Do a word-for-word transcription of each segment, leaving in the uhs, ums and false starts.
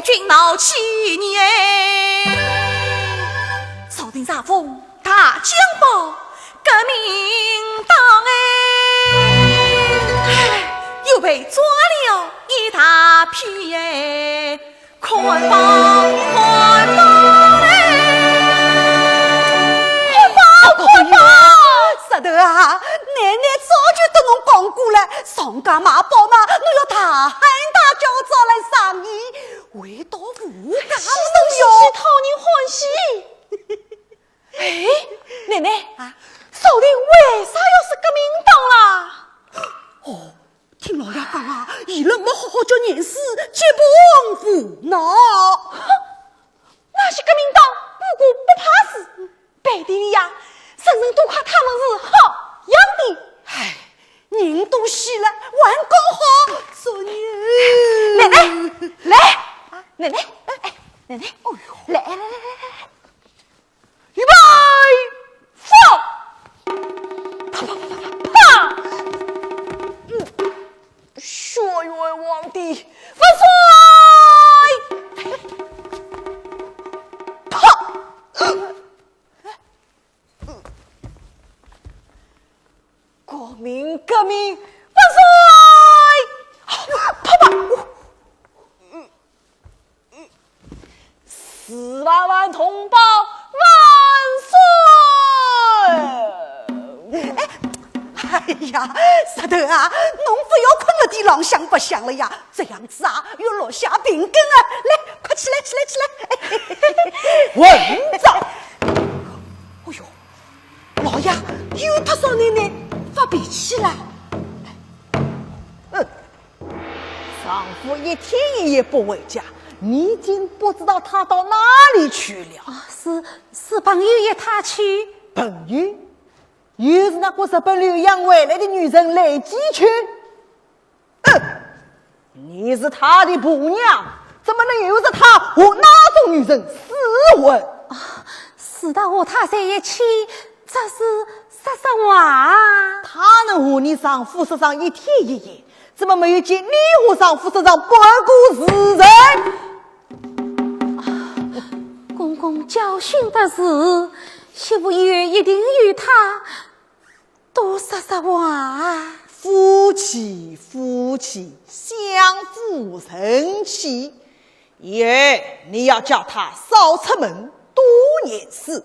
军闹起义，朝廷查封大江帮革命党哎，哎，又被抓了一大批哎，看吧，看吧嘞！看吧，看吧！石头啊，奶奶早就对侬讲过了，上街买宝嘛，侬要大喊大叫，招来生意，回到 我讲侬哟。讨人欢喜。哎，奶奶啊，朝廷为啥要设革命党啦？哦，听老爷讲啊，伊拉没好好叫严氏结帮胡闹。哼，那些革命党不过不怕死，背地里呀，声声都夸他们是好样的。哎，人都死了，还搞好作孽。奶奶，来，奶奶，哎，奶奶，哦哟，来来来来来来，预备，放！啪啪啪啪啪！嗯，血冤枉的万岁！啪！ 革命，革命，万岁！啪啪！四万万同胞万岁！哎呀，石头啊，侬勿要困了地浪向白相了呀，这样子啊，要落下病根啊！来，快起来，起来，起来！混账！哎哟， 老爷，又搭上奶奶发脾气了。哼，丈夫一天一夜不回家，你竟不知道他到哪里去了？啊，是，是朋友约他去。朋友？又是那个日本留洋回来的女人雷吉秋？ 哼，你是他的婆娘，怎么能由着他和那种女人厮混？啊，是的，和他在一起，这是说说话。他能和你丈夫说上一天一夜，怎么没有见你和丈夫说上半个时辰？啊，公公教训的是，媳妇也一定与他 多说说话。夫妻，夫妻，相夫成妻。以后你要叫他少出门，多念书，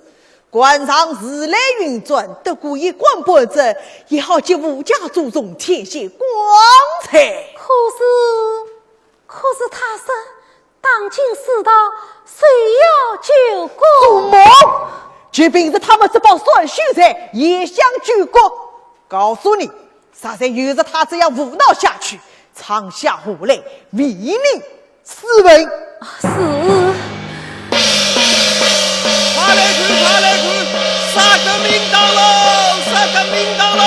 官场如来运转，得过一官半职，也好给吴家祖宗添些光彩。可是，可是他说 当今世道，谁要救国？做梦！就凭着他们这帮酸秀才，也想救国？告诉你，实在由着他这样胡闹下去，闯下祸来，唯你是问。是。快来看，快来看，啥革命党喽，啥革命党喽！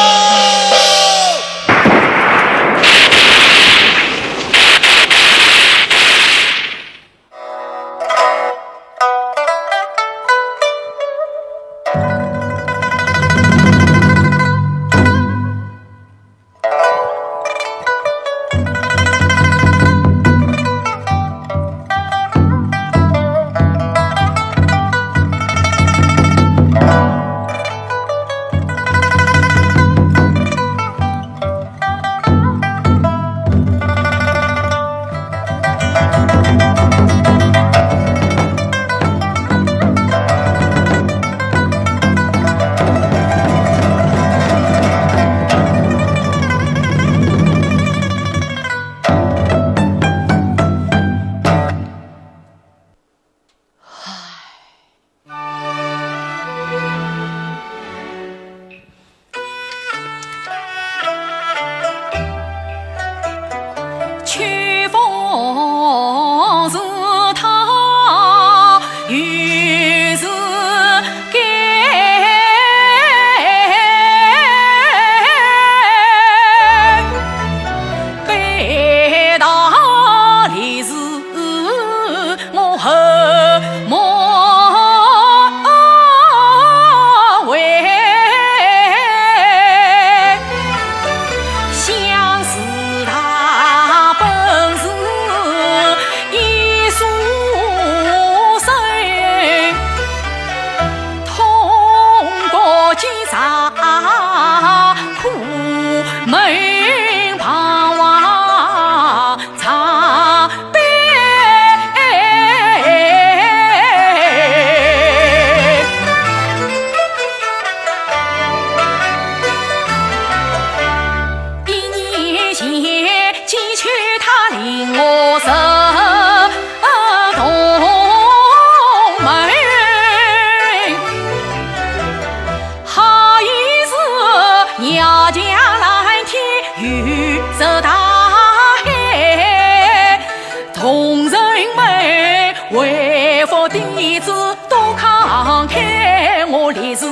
我弟子多慷慨，我立誓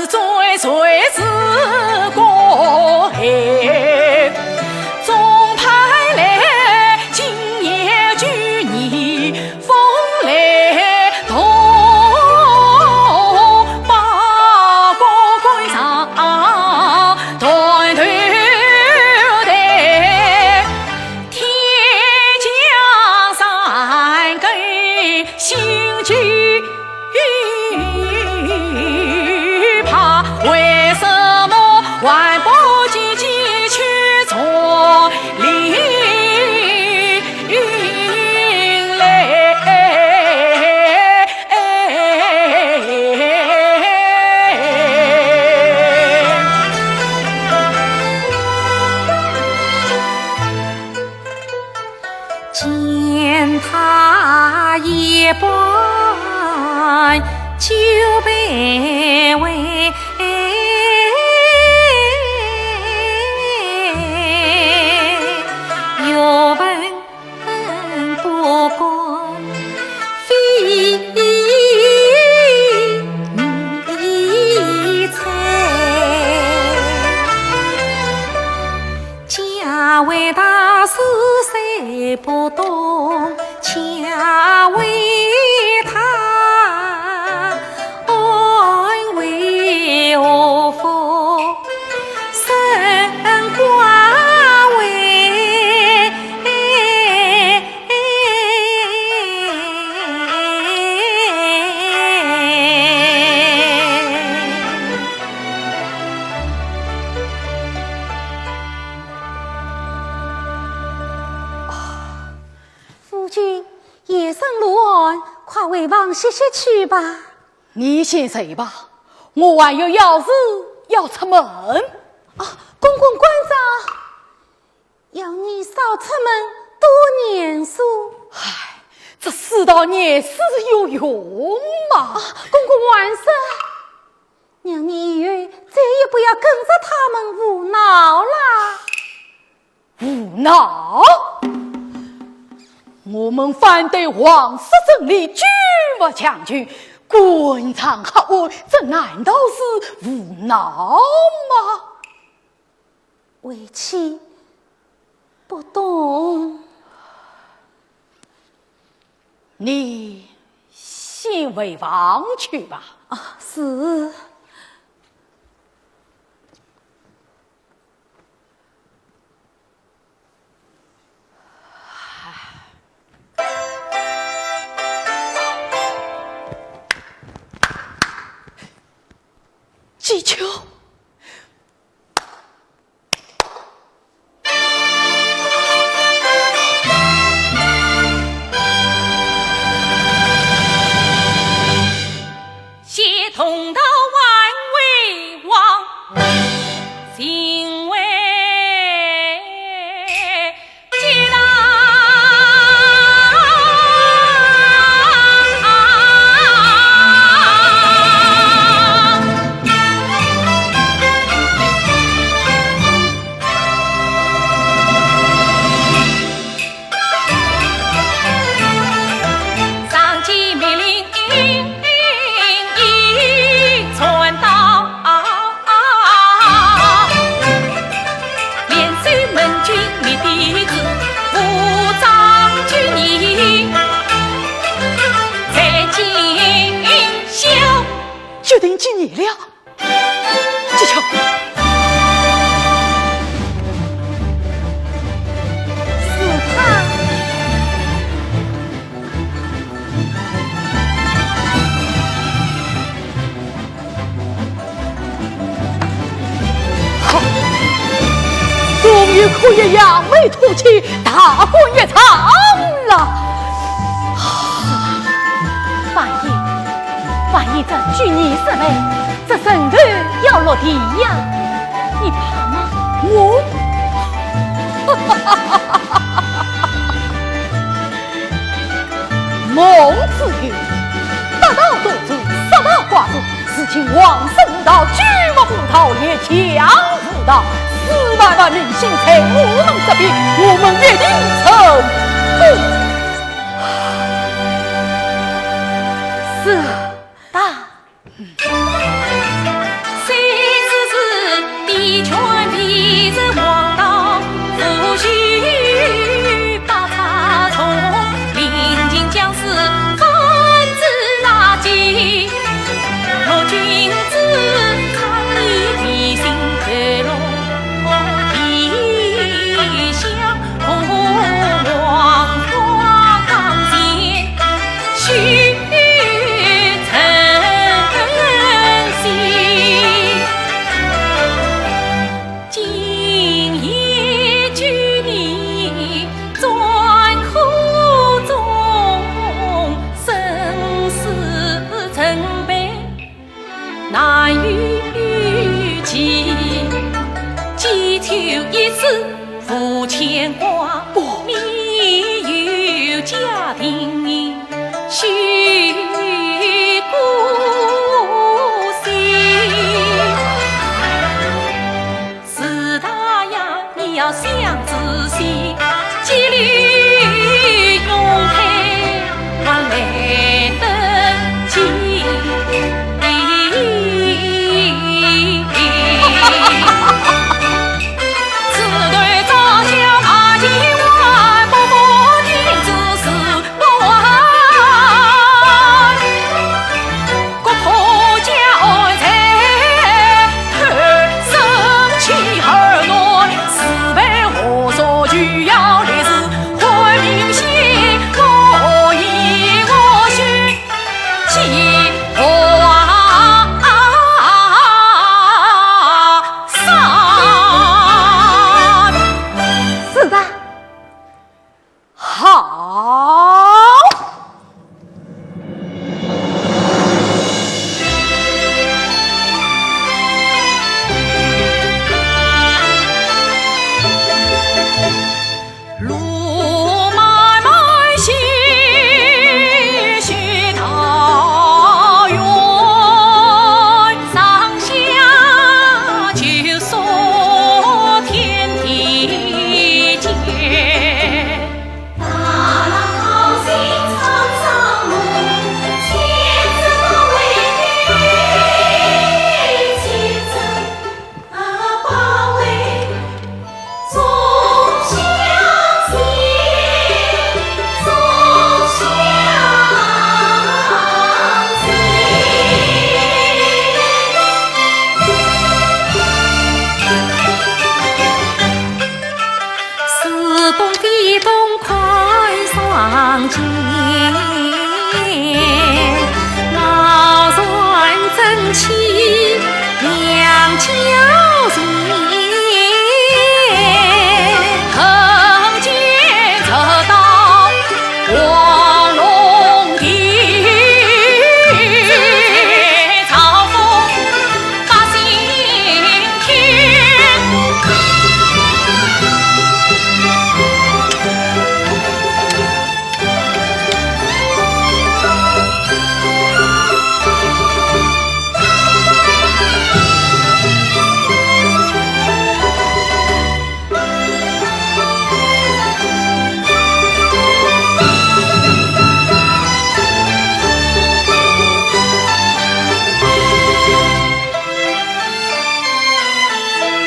追随是个哎，总盼来今夜举你风来动，八个关上断头台。 天降三根心急怕，为什么还不急急去从林来？ 见他一半酒杯为，又问不过非你猜。 家为大事谁不懂，家为他安危祸福生官为。 夫君，夜深路暗，快回房歇歇去吧。你先睡吧，我还有要事要出门。啊，公公关照，要你少出门，多念书。唉，这世道念书有用吗？啊，公公万岁！ 娘娘以后再也不要跟着他们胡闹啦。胡闹？我们反对皇室政令，举国强军，官场黑暗，这难道是胡闹吗？为妻不懂。 你先回房去吧。啊，是。季秋。 写同道万岁王，心为 决定几年了。 季秋。是他。好，终于可以扬眉吐气，大干一场了。万一，万一这举你失败， 这人头要落地呀，你怕吗？我？孟子云：得道多助，失道寡助。如今王室无道，举目无亲，也强无道，数万万民心在我们这边，我们一定成功。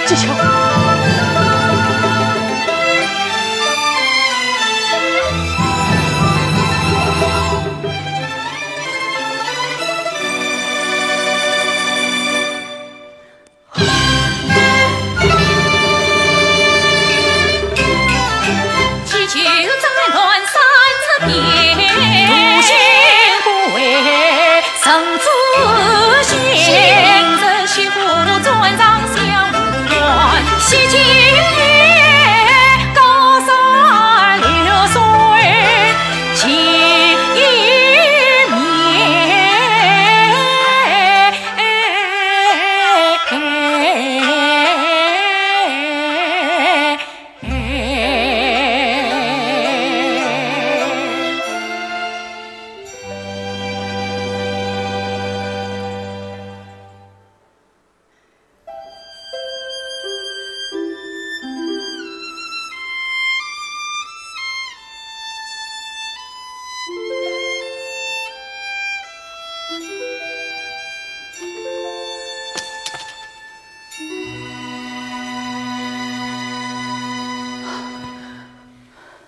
继续。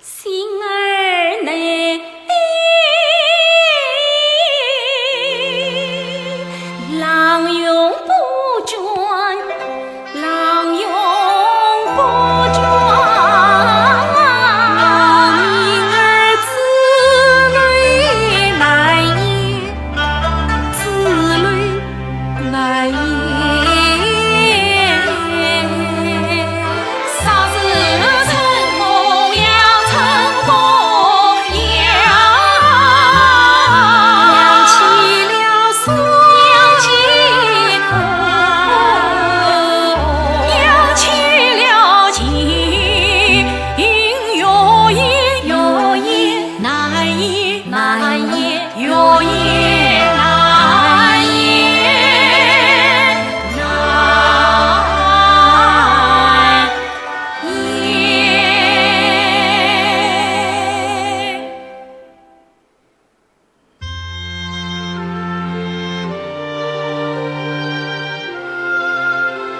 心儿内，郎永不转，郎永不转。儿子泪难言，子泪 难言。难言，难言，难言，难言，难言。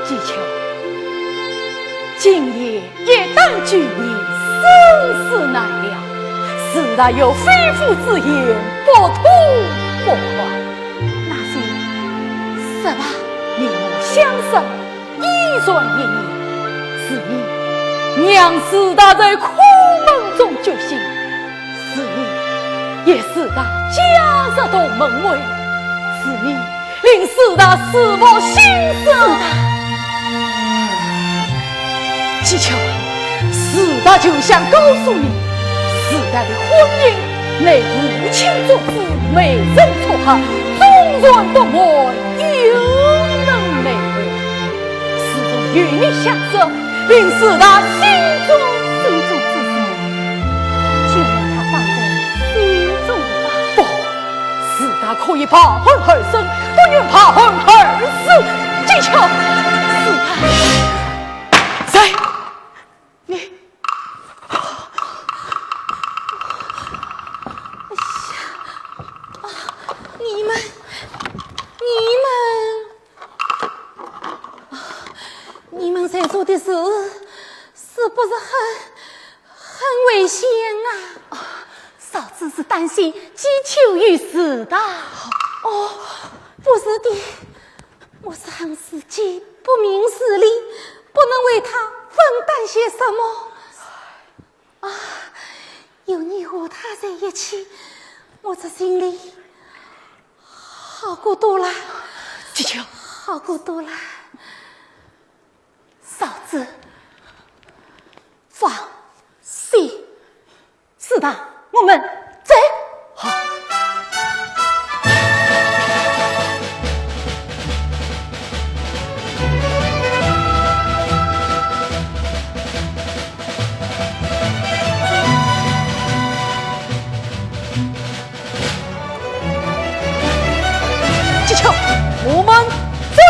季秋，今夜 夜当酒宴，生死难料，自然有非父之言，不吐不快。那些，说吧。你我相识，一算一年，是你让自大在苦闷中觉醒，是你也自大加入到门外，是你 令自大死无心事。季秋，自大就想告诉你，自大的婚姻乃无情作主，美人撮合，忠传独门，有能奈何。自从与你相识，令自大心中心中之事，就让它放在心中吧。不， 自大可以抱恨二生，不愿抱恨二世。季秋，自大，谁？你，哎呀，啊，你们，你们，啊，你们在做的事，是不是很，很危险啊？嫂子是担心季秋与自大。哦，不是的，我是恨自己不明事理，不能为他分担些什么。啊，有你和他在一起，我这心里好过多了。季秋，好过多了。嫂子，放心。是的，我们走。好。吉巧，我们走。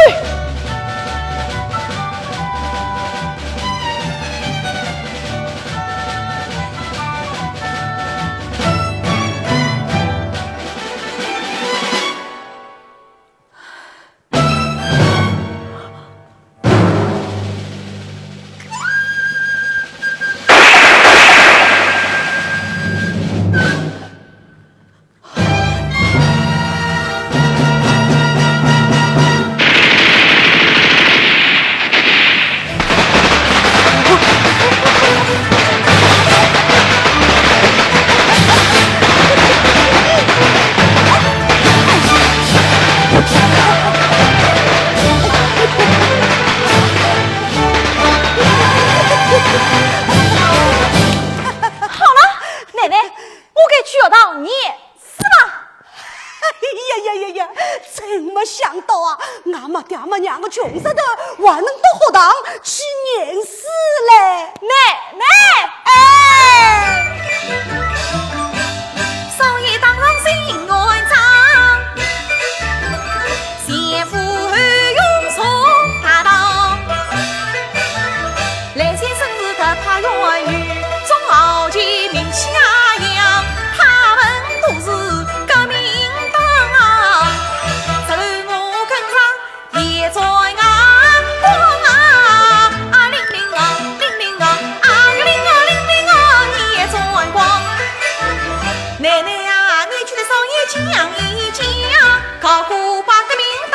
好了，奶奶，我该去学堂念书了。哎呀呀呀呀，真没想到啊，俺们爹们两个穷石头还能到学堂去念书嘞。奶奶，哎。少爷当上新元长，前赴后拥送大唐。来先生是特派员，与众豪杰名气昂扬，他们都是革命党啊。随我跟上 也转啊，光啊，啊，灵灵啊，灵灵啊，啊，灵啊，灵灵啊，也转光。奶奶呀，你去对少爷讲一讲，高官把革命党，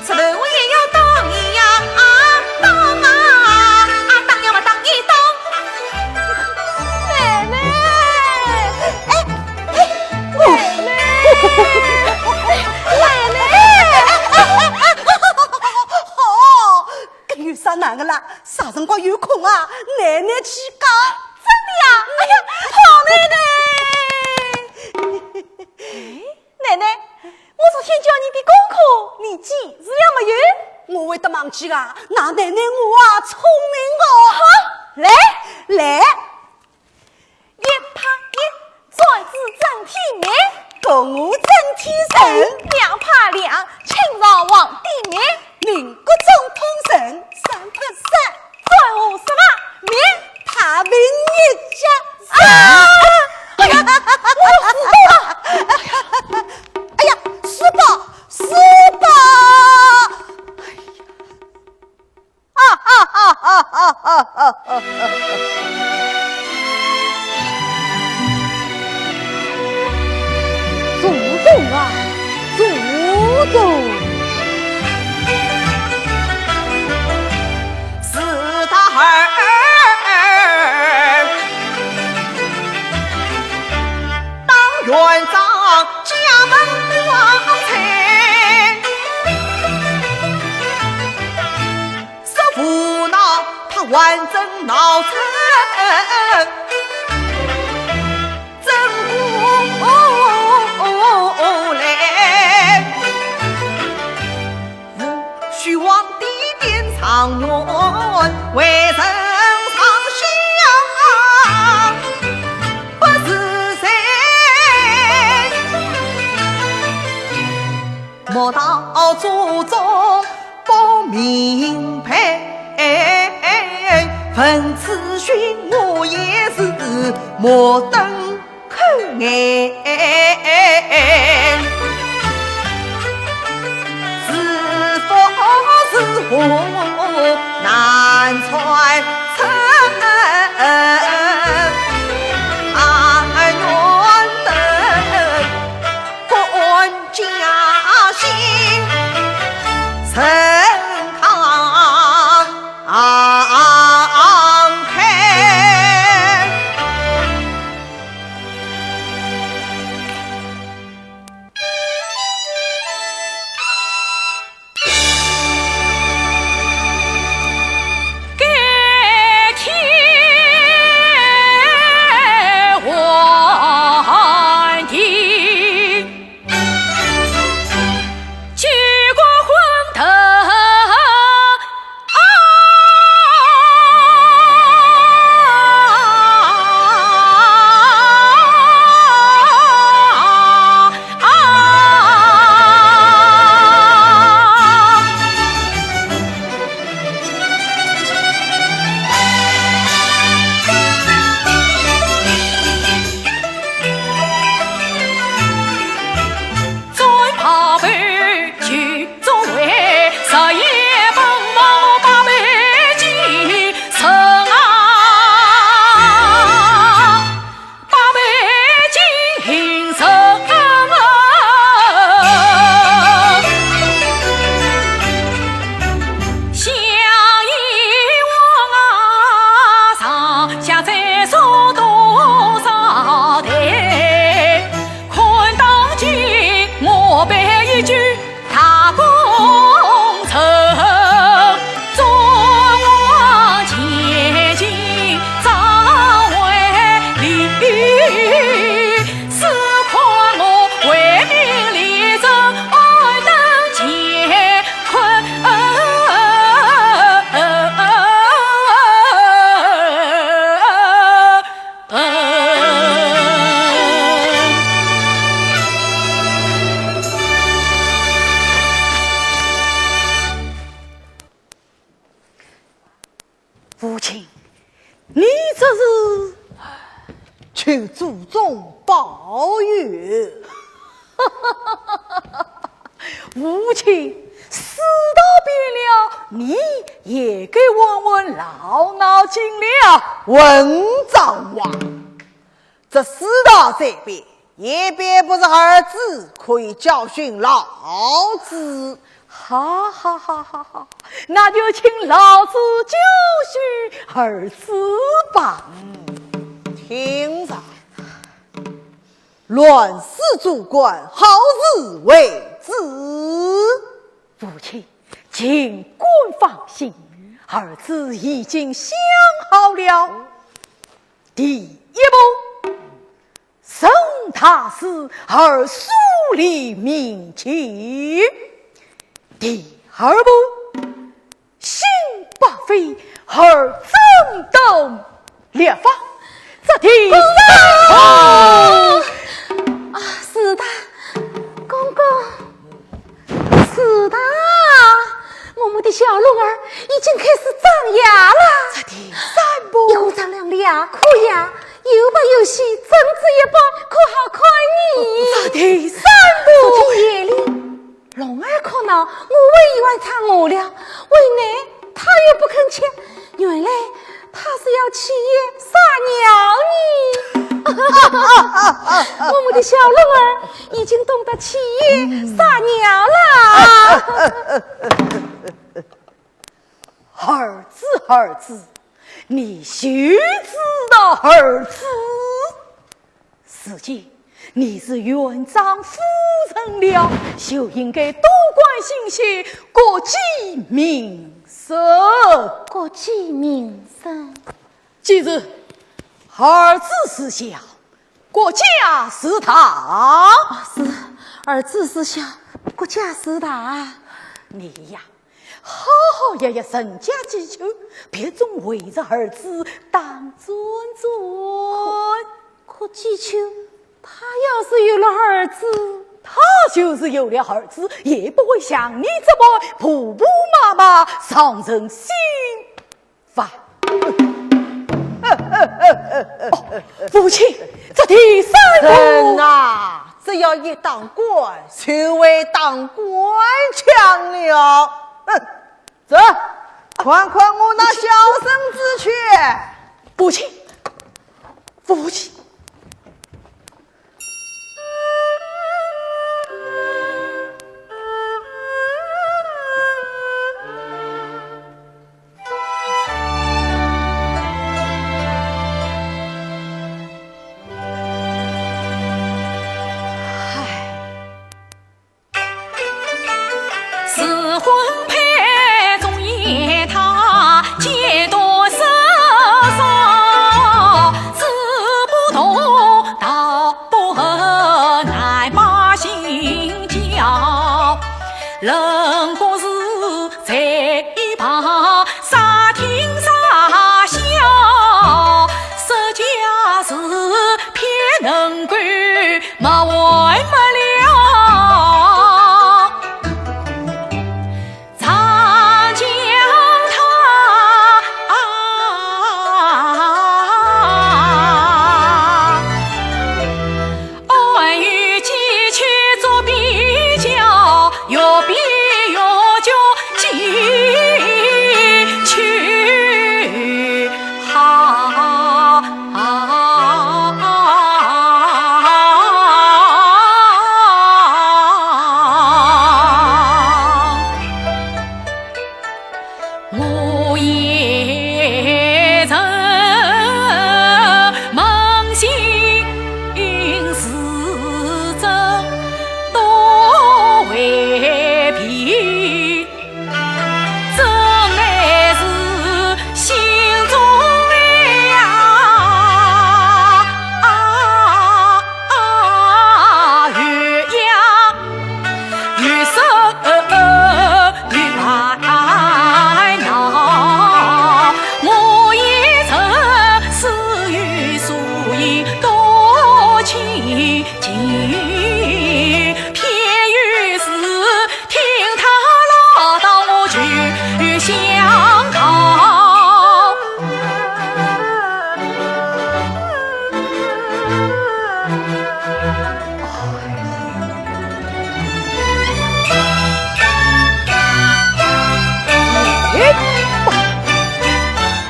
石头我也要当一样啊，当啊，啊，当呀嘛当一当。 奶奶，哎，哎，奶奶，奶奶。好，搿有啥难个啦？啥辰光有空啊，奶奶去讲。真的呀？哎呀，好奶奶。 奶奶，我昨天教你的功课，你记住了没有？我会得忘记啊？那奶奶我啊，聪明哦。好，来，来。一拍一，转子整体面。共和整体人。两拍两，清朝皇帝面。民国总统人。三拍三， 转我什么面？太平日脚。啊！哎呀，我死定了！哎呀，是吧？是吧？哎呀，啊啊啊啊啊啊啊啊！祖宗啊，祖宗！ 是大儿当院长，家门光彩。是无奈他还真闹出真无来。 父皇帝殿上院，为人上下不是人。莫道祖宗不明白，问此事我也是目瞪 口眼，是福是祸难揣测。但愿得官加薪，升堂安胎。祖宗保佑。父亲，世道变了，你也该问问老脑筋了。混账话！这世道在变，也变不是儿子可以教训老子。哈哈哈哈哈！那就请老子教训儿子吧。听着，乱世做官，好自为之。父亲，尽管放心，儿子已经想好了。第一步，成大事而树立名节。第二步，兴百废而整顿律法。这第三步，啊，是的，公公。 是的，我们的小龙儿已经开始长牙了。这第三步，一共长两粒牙，可以啊，又白又细，整治一把，可好看呢。这第三步，昨天夜里，龙儿哭闹，我喂一碗汤鹅了，喂奶，他又不肯吃，原来他是要起夜撒尿呢。我们的小龙儿已经懂得起夜撒尿了。儿子，儿子，你休知道儿子。如今你是院长夫人了，就应该多关心些国计民生。国计民生？ 既是儿子事小，国家事大。啊，是，儿子事小，国家事大。你呀，好好学学人家几句，别总围着儿子打转转。可，可几句，他要是有了儿子，他就是有了儿子，也不会像你这般婆婆妈妈伤人心。 吧。哦，父亲，这第三步。人呐，只要一当官，就会当官腔了。哼，走，看看我那小孙子去。父亲，父亲。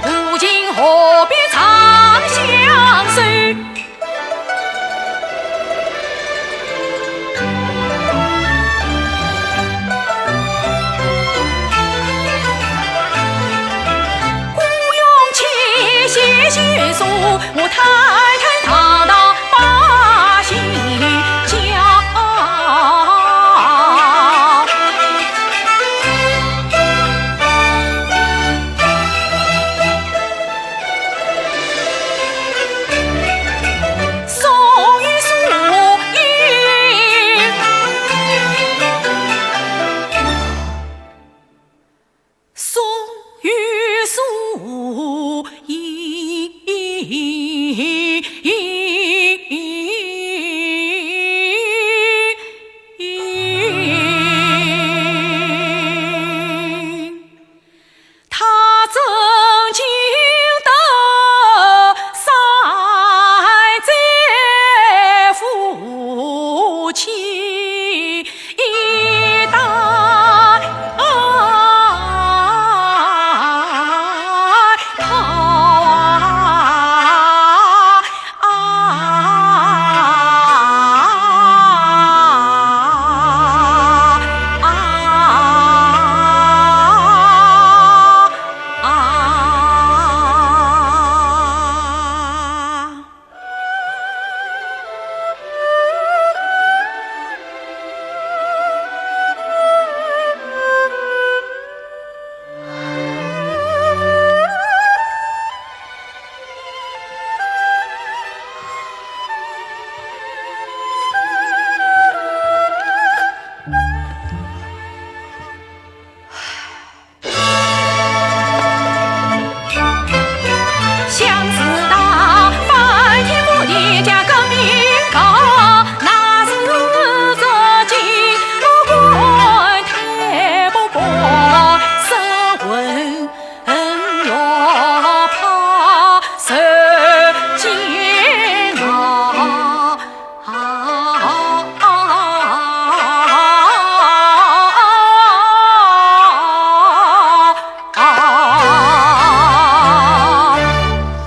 无情何必长相守。 孤勇且携血书，我坦坦荡荡把心交。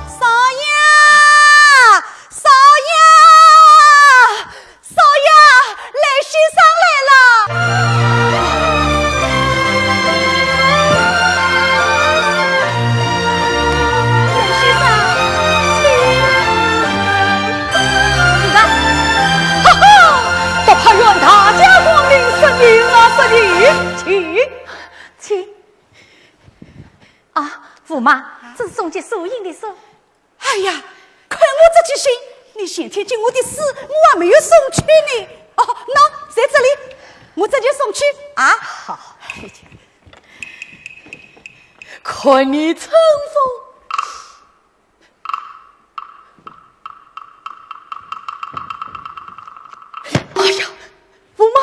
少爷，少爷，少爷，雷先生来了。雷先生，请。是的。哈哈，不怕冤大驾光临，失礼啊，失礼，请，请。啊，吴妈，这是送给素英的书。 哎呀，看我这记性，你前天给我的书，我还没有送去呢。哦，喏，在这里，我这就送去啊。好，看你春风。哎呀，吴妈，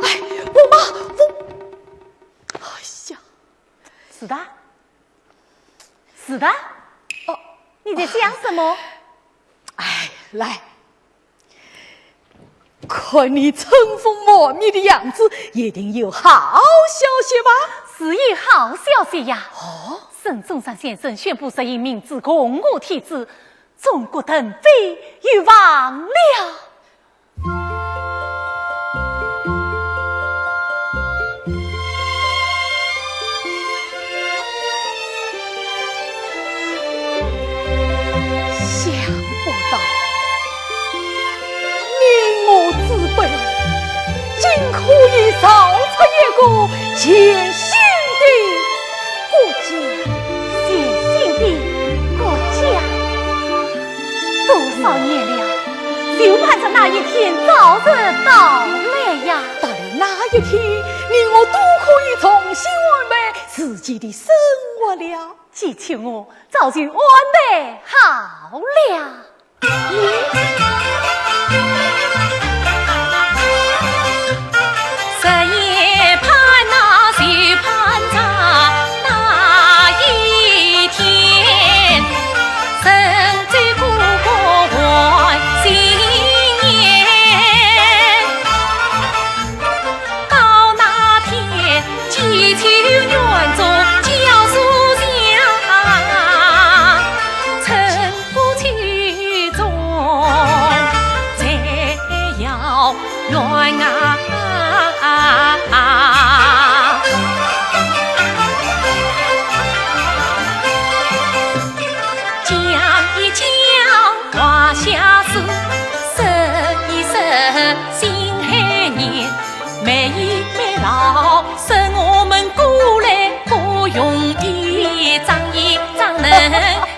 哎，吴妈，吴，哎呀，是的。 是的。哦，你在想什么？哎，来，看你春风满面的样子，一定有好消息吧？是有好消息呀。哦？沈中山先生宣布实行明制共和体制，中国腾飞有望了。 想不到，你我之辈，竟可以造出一个全新的国家。全新的国家？ 多少年了，就盼着那一天早日到来呀。到了那一天，你我都可以重新安排自己的生活了。既然我早就安排好了。 日夜盼啊，就盼着那一天，神州故国还新远啊。讲一讲华夏事，说一说辛亥年，每一每老，说我们过来不容易，张一张能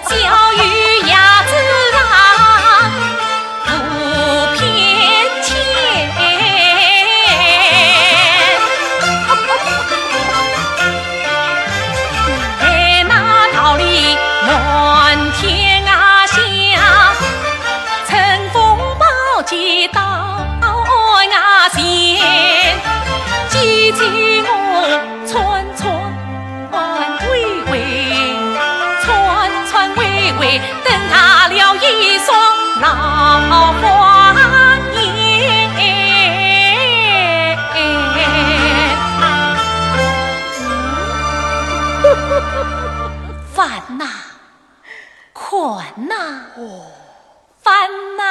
小雨呀子啊，不偏见。哎，那道理满天啊响，乘风宝剑到啊前，记住我穿穿 穿微微，穿穿微微，等大了一双老花眼。烦呐，困呐，哦。 烦呐，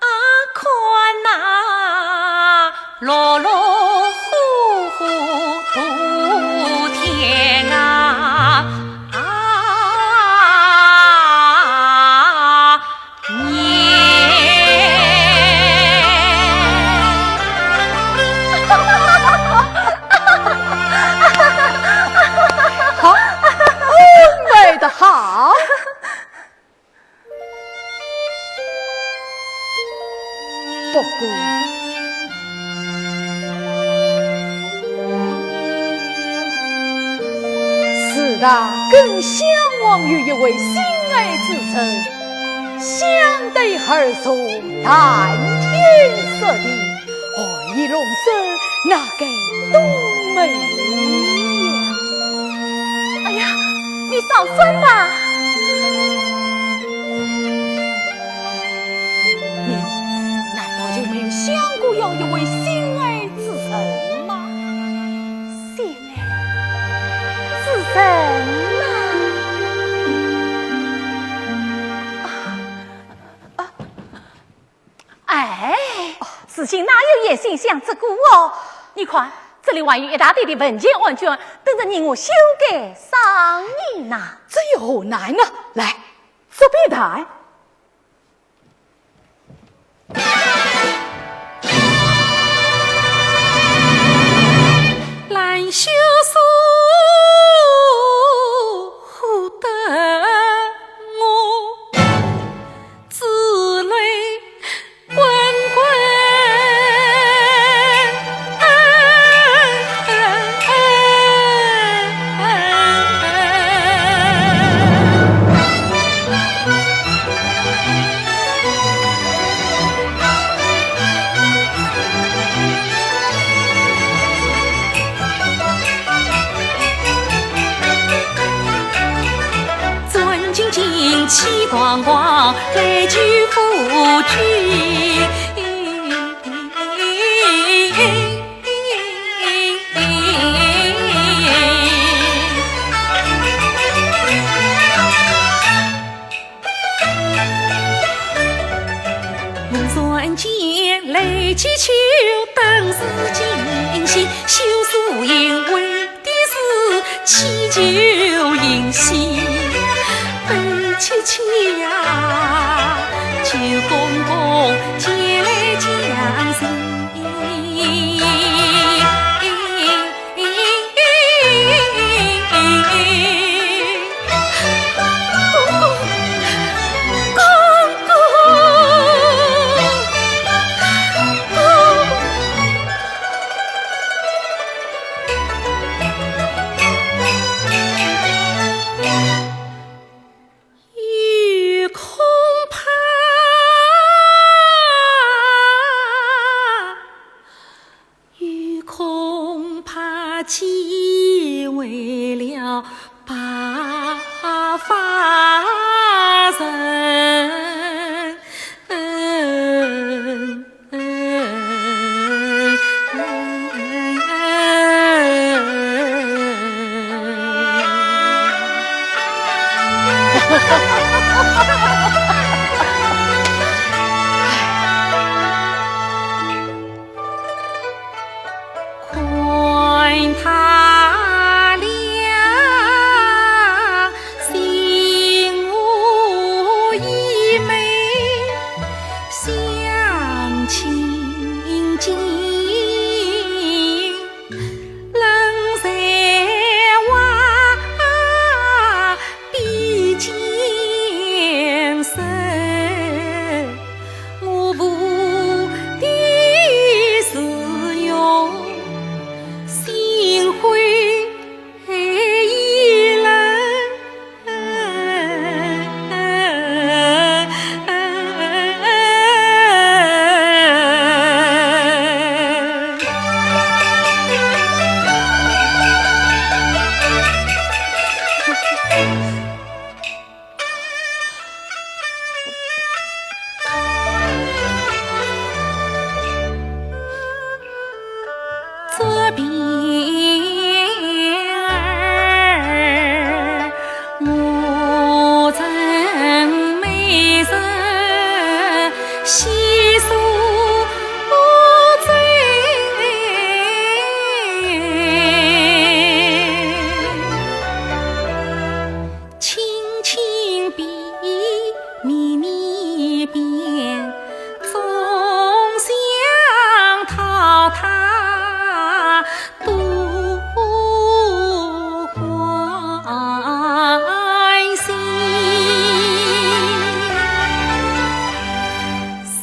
啊，困呐，落落呼呼度天啊，啊，年。好，安排得好。 不过，自家更向往有一位心爱之人，相对而坐，谈天说地， 和颜弄手，那该多美呀！哎呀，你少算吧。你难道就没有想过要一位心爱之人吗？心爱之人呐？啊，啊， 哎，事情哪有言信相这个哦？你看，这里还有一大堆的文件案卷，等着你我修改商议呢。这有何难呢？来，这边谈。兰秀树，得我 珠泪滚滚。尊敬敬，气昂昂，来救夫君。我船前来祈求，当时惊喜，修书因为的是祈求银喜，悲戚戚呀，求公公前来降寿。 公公，公公，公公。有空清静，冷水花比肩身，我舞的是用心灰意冷。 这边儿，我正每日细数针。 轻轻闭，眯眯变，总想讨她多欢心。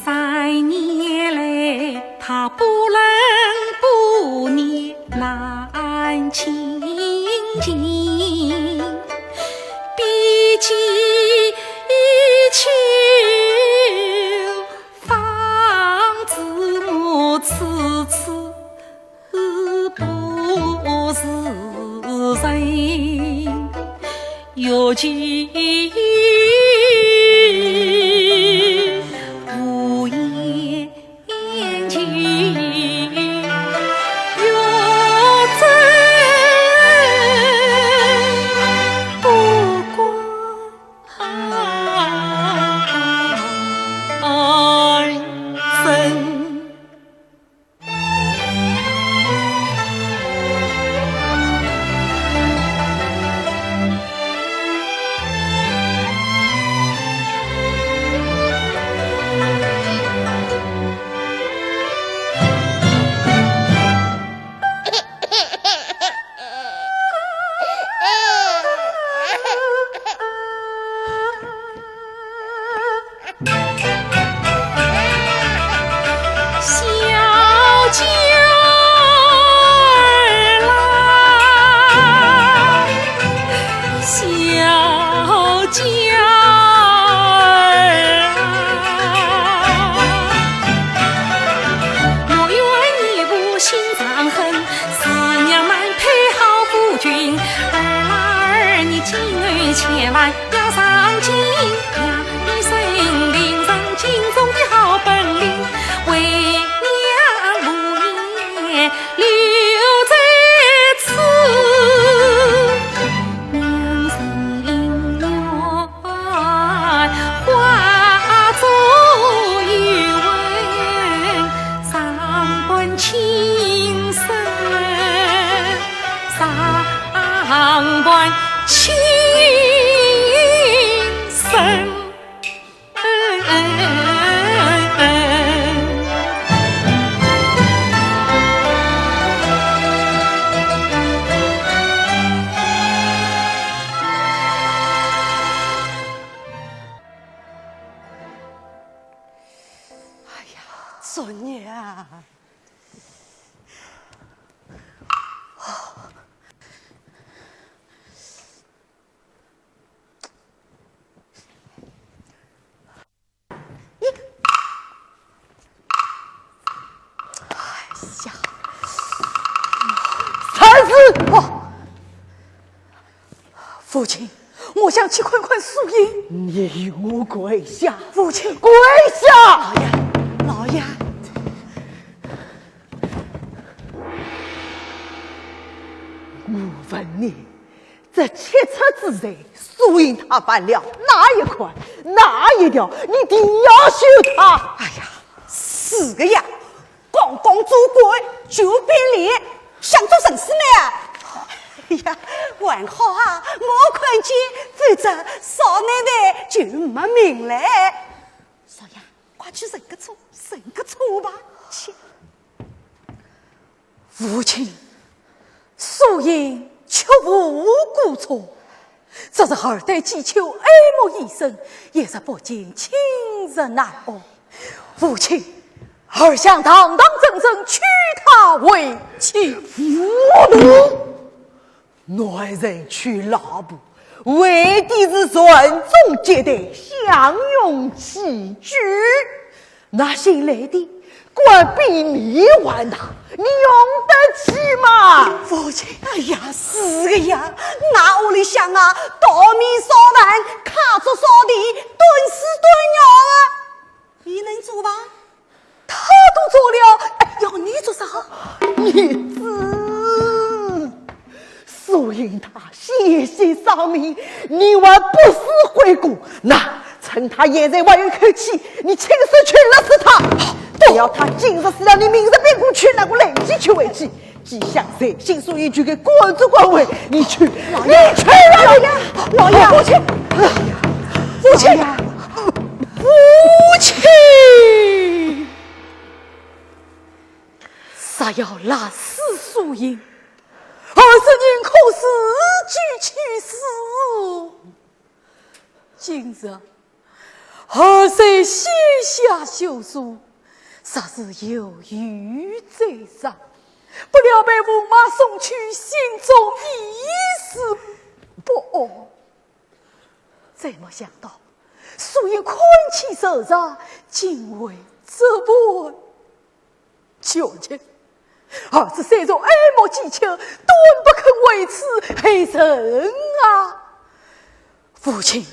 三年来，她不冷不热， 难亲近，比起秋，方知我痴痴不是人，越急无言。 眼睛有泪不敢伸。 小娇儿啊，小娇儿啊，我怨你无心肠狠，思娘难配好夫君。儿啊儿，你今后千万 要上进呀，你生平人生中的好本领，为娘无言留在此。娘情愿化作幽魂，上伴情深。 上伴情深。哎呀，作孽啊！ 哎呀，三字！哦，父亲，我想去看看素英。你与我跪下！父亲，跪下！老爷，老爷。 我问你，这七出之罪，素英她犯了哪一款，哪一条？你定要休她！哎呀，是个呀，刚刚做官就变脸，想做陈世美啊！哎呀，还好啊，我看见，否则少奶奶就没命了。 少爷，快去认个错，认个错父亲，素英确无故错，只是儿对季秋爱慕已深，一时不见，寝食难安。父亲，儿想堂堂正正娶她为妻。糊涂！男人娶老婆，为的是传宗接代，享用起居。 那新来的官比你还大，你用得起吗？父亲，哎呀，是的呀，那屋里向啊，稻米烧饭，卡粥烧钿，炖水炖肉啊，你能做吧？他都做了，哎，要你做啥？你这 素英她险些丧命，你还不死悔过？那，趁她现在还有口气，你亲手去勒死她。不要她今日死了，你明日便过去，拿个烂鸡去喂鸡。既想在新书一句给官做官位，你去，你去啊！老爷，老爷，父亲，父亲，父亲，啥要勒死素英？ 儿子宁可自己去死。今日儿在膝下求助，实是有愚在上，不料被驸马送去，心中一时不安。再没想到，素英看起瘦弱，竟会这般 决绝。儿子虽然爱慕季秋，断不肯为此害人啊！父亲，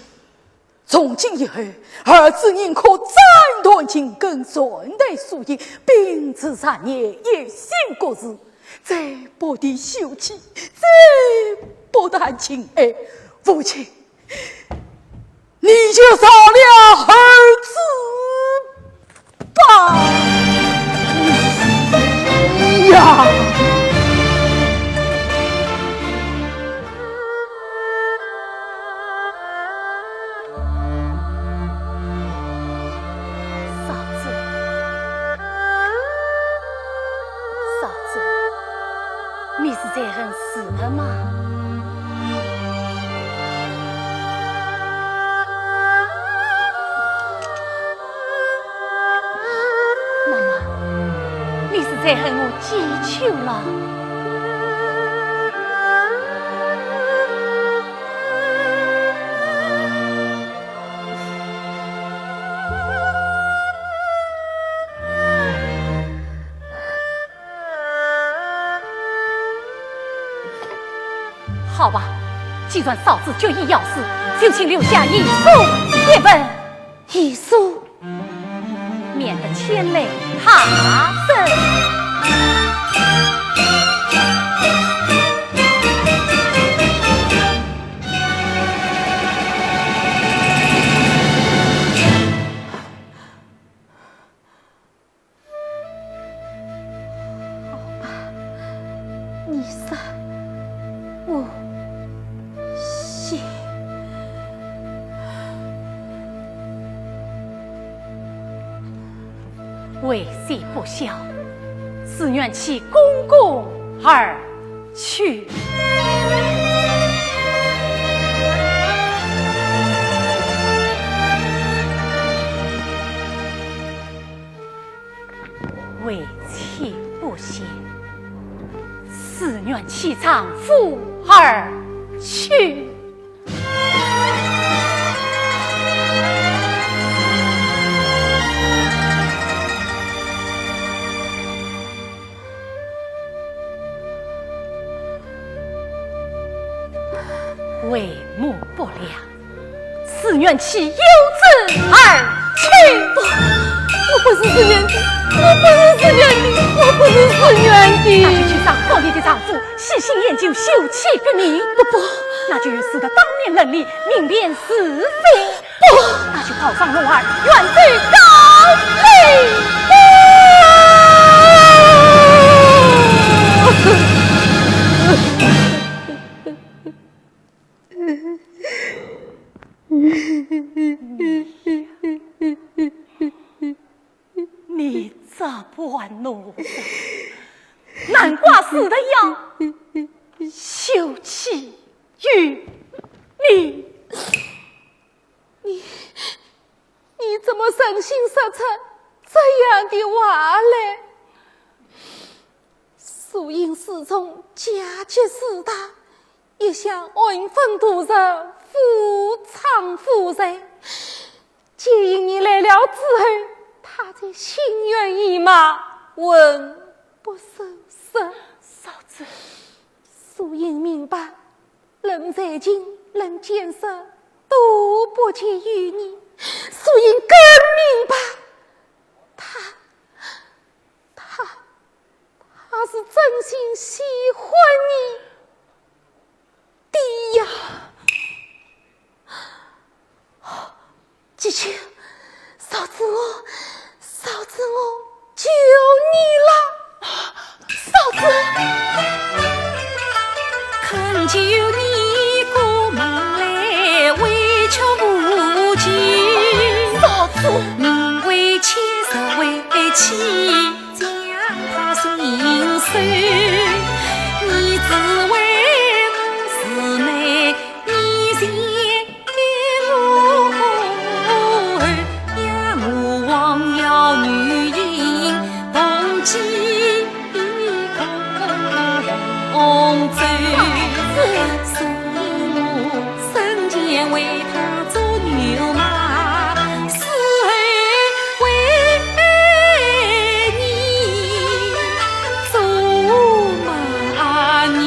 从今以后，儿子宁可斩断情根，善待素英，并自杀，也一心国事，再不提休戚，再不谈情爱。父亲， 你就饶了儿子吧。呀！嫂子，嫂子，你是在恨 是的嘛。那么，你是在恨我季秋了？ 好吧，既然嫂子决意要死，就请留下遗书一本。遗书？免得牵累他人。 好吧，你杀我先。为妻不孝，自愿弃公公而去。 为妻不贤，自愿弃丈夫而去。 为母不良，自愿弃幼子而去。不，我不是自愿的，我不是自愿的，我不是自愿的。那就去找合理的丈夫，悉心研究休戚的命。不，不。那就由师德当面论理，明辨是非。 不，那就告状弄儿，远走高飞。你这般奴才，难怪死得要休戚于你。你，你怎么忍心说出这样的话来？素英始终家节事大，一向安分度日，夫唱妇随。 既然你来了之后，他才心猿意马，魂不守舍。嫂子，素英明白，论才情，论见识，都不及于你。素英更明白，他，他，他是真心喜欢你的呀。 姐姐，嫂子我，嫂子我求你了，嫂子。恳求你过门来，委屈无情。嫂子。名为妻，实为妻，将他心碎。你只为我姊妹 你前我后，要我王爷女英同济共走。所以我生前为她做牛马，死后为你做马牛。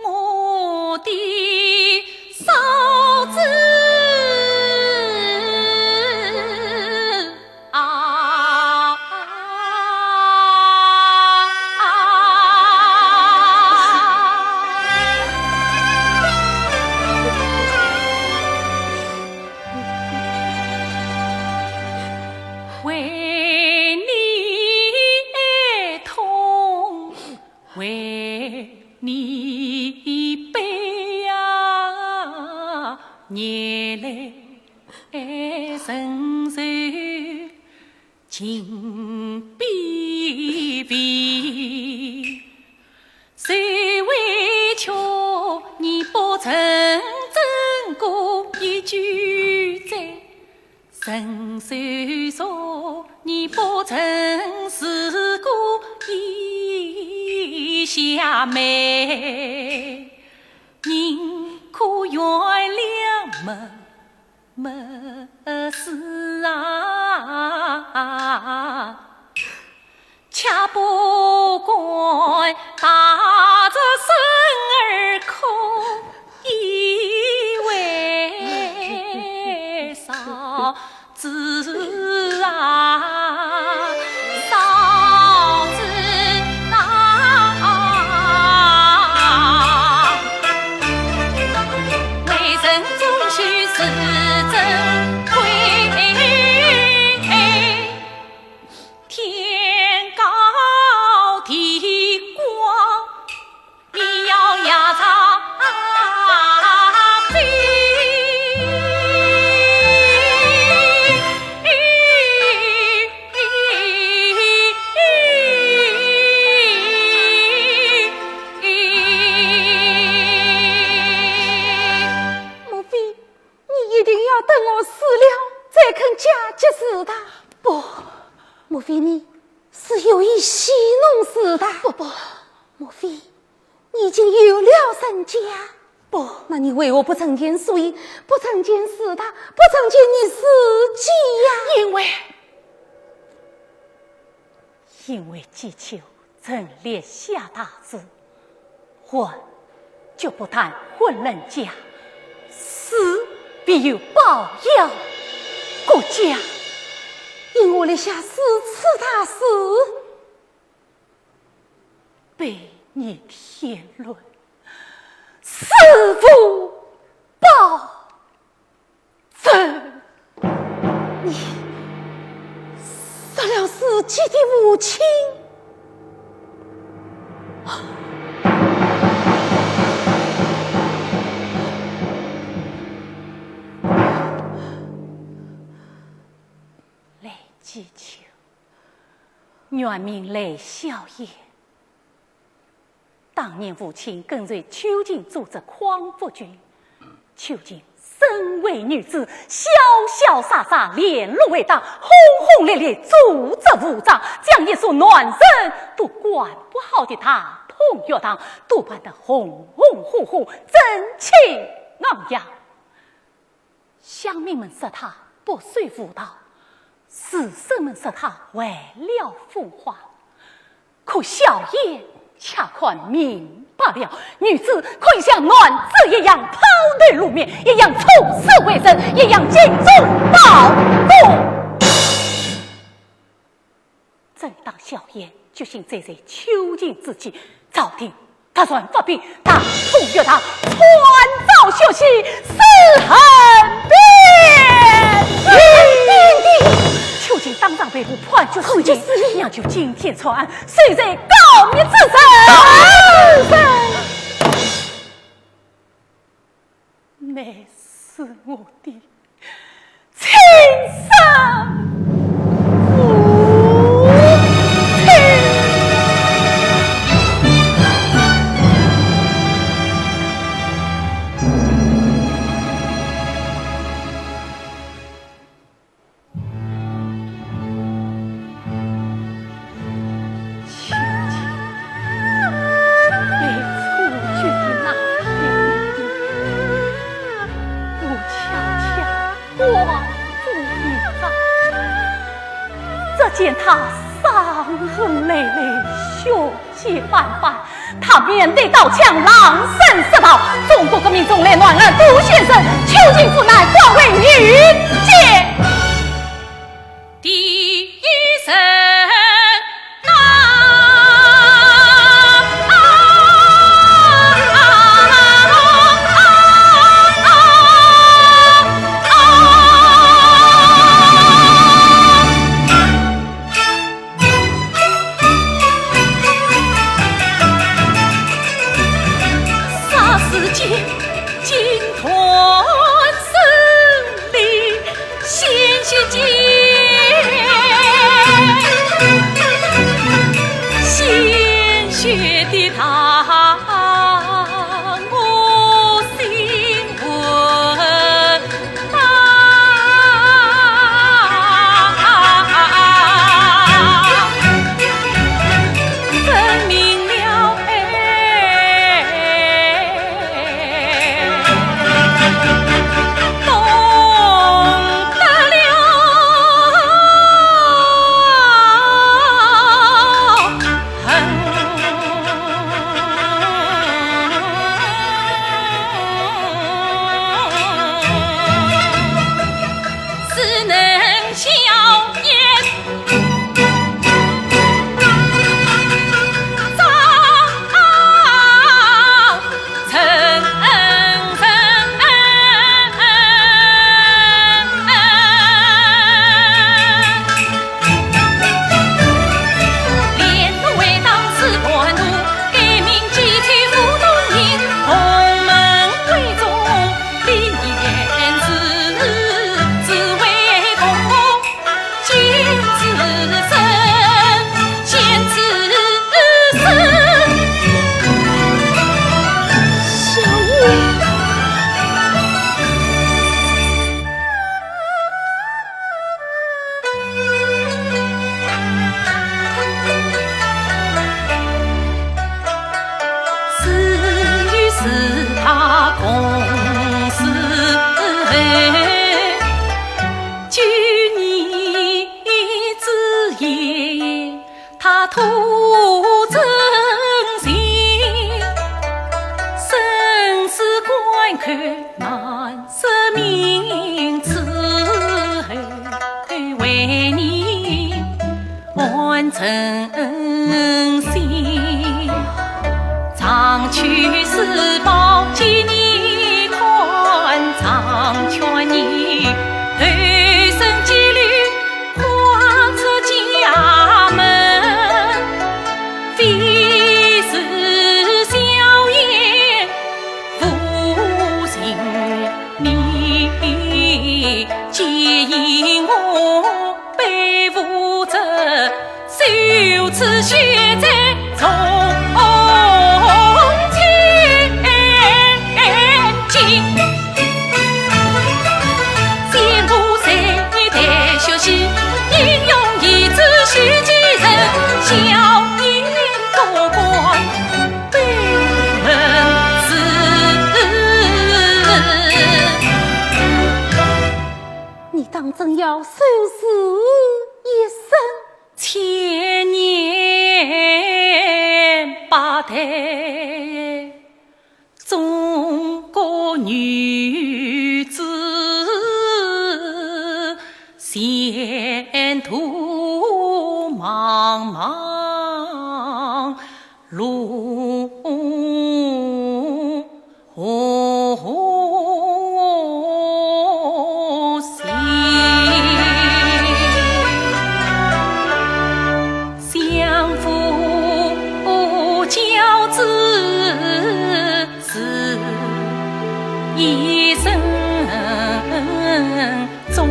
我的嫂子啊，为你痛。 为你悲啊，眼泪承受尽卑微。谁委屈你不曾真过一句罪？ 承受着你不曾试过一下美，宁可原谅没，没事啊。 却不敢带着孙儿哭，因为嫂子啊，嫂子啊，为人终须是珍贵。 天高地广，你要压上去。莫非 你一定要等我死了，再肯嫁给世达？不，莫非你是有意戏弄世达？不，不。莫非你已经有了人家？不。那你为何不成全素英，不成全世达，不成全你自己呀？因为，因为季秋 曾立下大志，婚就不谈婚人家，死必有报效。顾家因我立下如此大志，被你添乱，死无报 这，你嫂己的父亲。雷击秋，原名雷小燕。 当年父亲跟随邱进组织匡复军，邱进身为女子，潇潇洒洒联络为党，轰轰烈烈组织武装，将一所男生都管不好的大同学堂都办得红红火火，整齐昂扬。 乡民们说他不守妇道，士绅们说他坏了风化，可小燕却看明白了，女子可以像男子一样抛头露面，一样出世为人，一样尽忠报国。 正当小燕决心追随邱进之际，朝廷突然发兵，大同学堂惨遭血洗，尸横遍地。邱进当场被捕，判决死刑，判决死刑。娘舅今天错案，谁在告密之人？告密之人。 乃是我的亲生父亲。 秋瑾被处决的那天，我恰恰匡复于他，只见他伤痕累累，血 血斑斑，他面对刀枪，狼声食道。中国革命重来，男儿都献身，邱进父难，官为女贱。第一人呐。 霎时间，惊断声里，鲜血溅，鲜血的淌，我心 只能笑言，早成人。我背负着，受此血债从前进。先父谁的血洗，英雄义子须继承，笑言多怪。 你当真要受此一生？千年八代，中国女子，前途茫茫， 路何行？相夫教子是一生， 终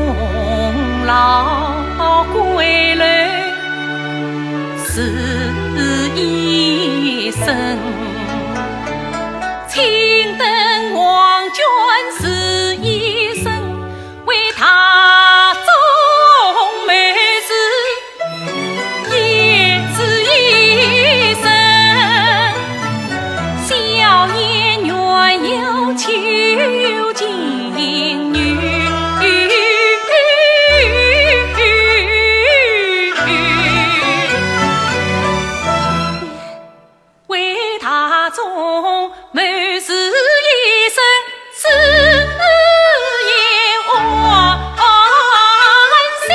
老归来是一生，青灯黄卷是一生，为大众谋事 也是一生，笑言原有求情女。为大众 谋事一生，死也欢喜。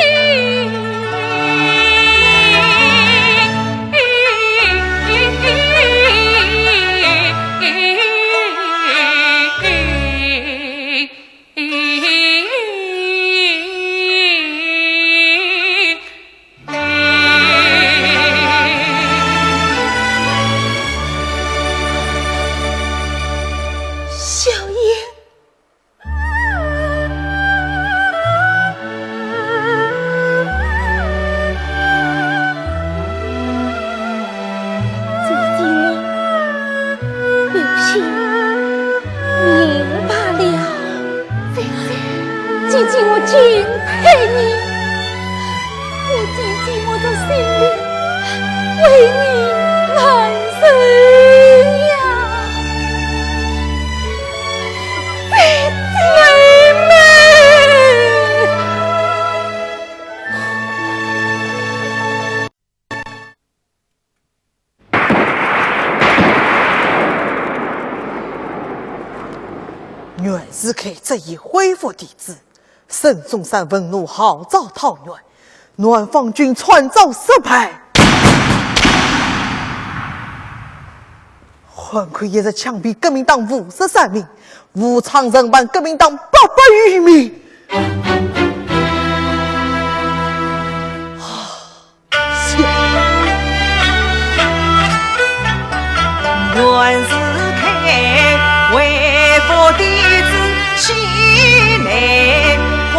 小燕。姐姐，我有些明白了。姐姐，姐姐，我敬佩你。 我姐姐，我的性命为你难舍呀，姐姐。妹妹。 袁世凯执意恢复帝制，孙中山文武号召讨袁，南方军惨遭失败。汉奸一直枪毙革命党五十三名，武昌人亡革命党八百余名。 袁世凯恢复帝制喜临门，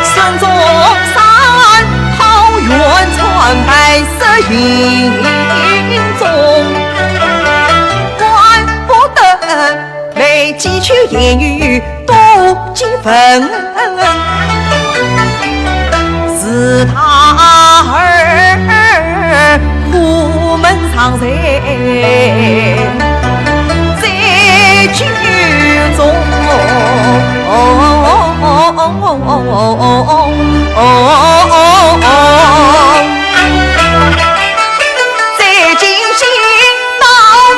孙中山讨袁惨败失英宗，怪不得 每几句言语多几分。是他儿苦闷伤心在军中。最近心脑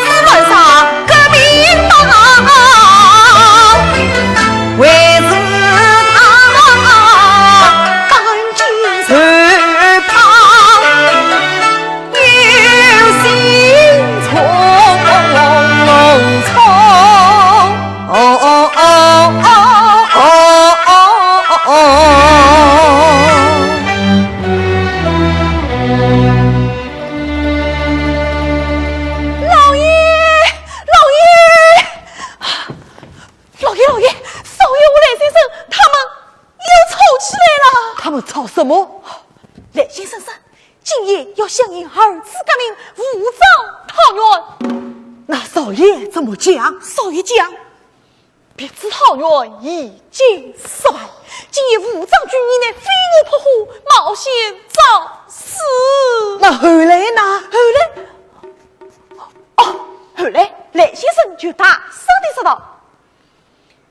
子乱想革命党，为是他赶尽流放，有心从吵什么？来，先生说，今夜要响应二次革命，武装讨袁。那少爷怎么讲？少爷讲，彼次讨袁已经失败，今夜武装军营内飞蛾扑火，冒险找死。那后来呢？后来，哦，后来，来，先生就大声地说道：“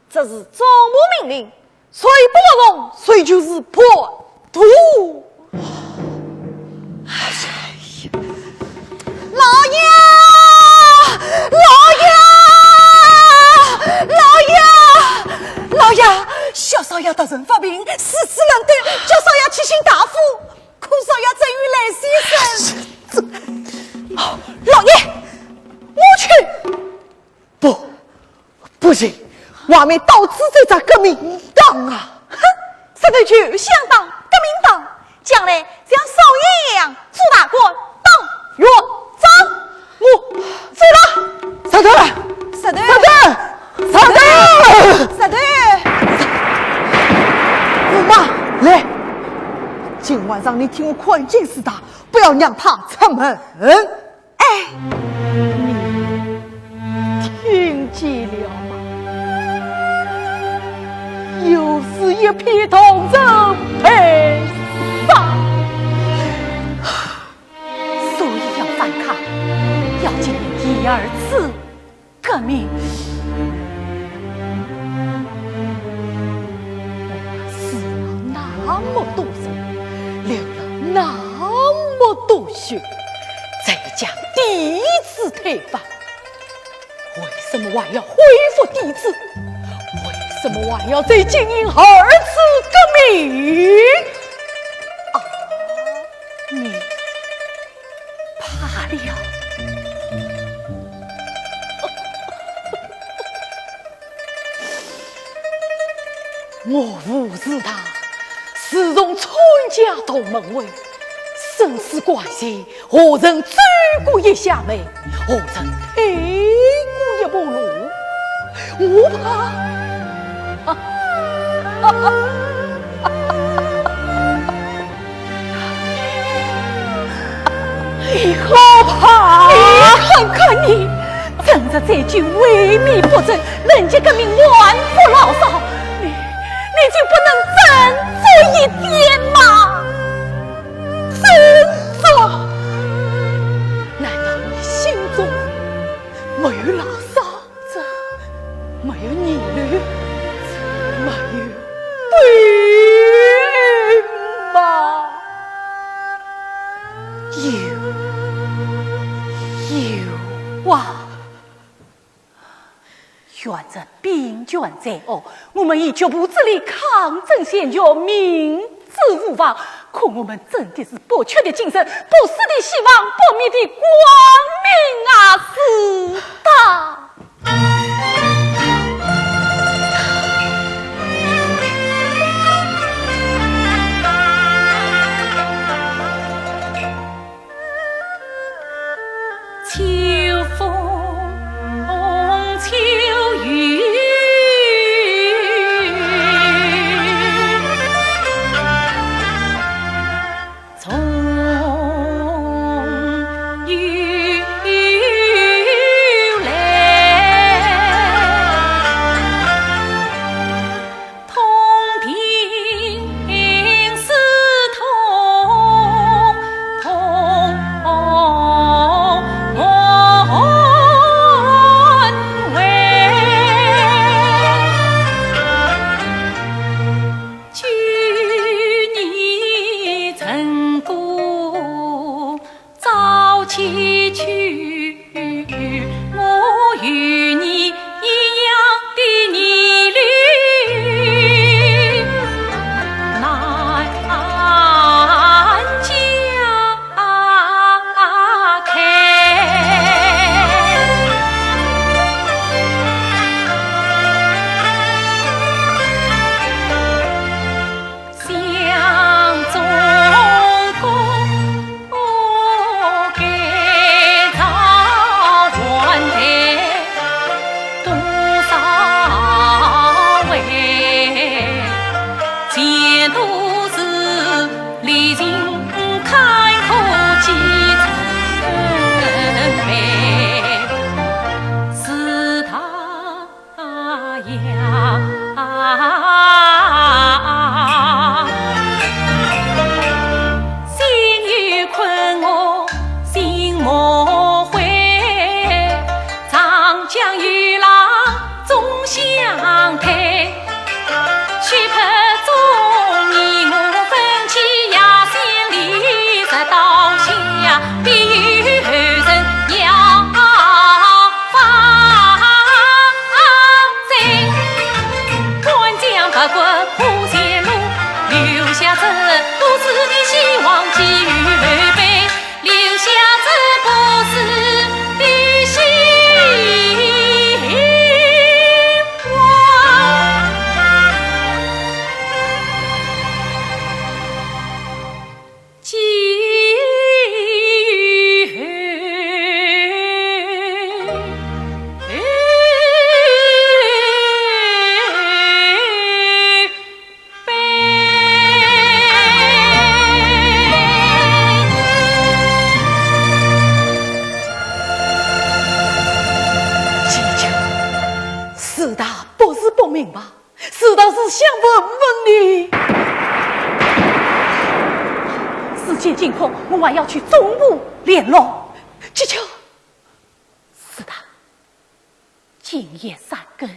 这是总部命令，谁不服从，谁就是叛徒。”老爷，老爷，老爷，老爷，小少爷突然发病，四肢冷抖，叫少爷去请大夫，苦少爷怎样来先生？老爷，我去。不，不行，外面到处在找革命党啊！哼，石头就想当革命党，将来像少爷一样做大官，当院长。我走了。石头，石头，石头，石头，石头。驸马，来，今晚上你听我看监视他，不要让他出门。哎，你听见了吗？又是一批同仇被杀。所以要反抗，要进行第二次革命。我们死了那么多人，流了那么多血，才将帝制推翻。为什么还要恢复帝制？为什么还要再进行二次革命？啊，你怕了。我武士他自从参加同盟会，生死关系，何曾走过一下门，何曾退过一步路？我怕，你好怕！你看看你，整日醉酒，萎靡不振，人家革命还不牢骚，你，你就不能振作一点吗？振作！难道你心中没有牢骚？这没有逆流，没有对吗？有，有啊！沿着兵权罪恶，我们以局部之力抗争先决，民主无望。可我们真的是不屈的精神，不死的希望，不灭的光明啊！是的。是大不是不明白，是大是想问问你。时间紧迫，我还要去总部联络。急救，是大，今夜三更，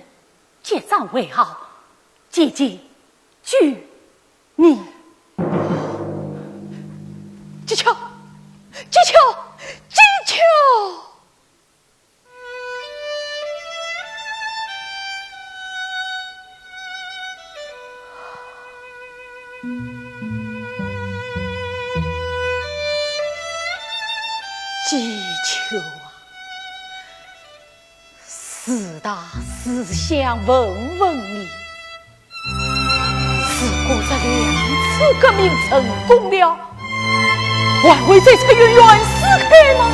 结账为号，姐姐救你。急救，急救，急救！ 急救啊，是大是想问问你，如果这两次革命成功了，还会再出现袁世凯吗？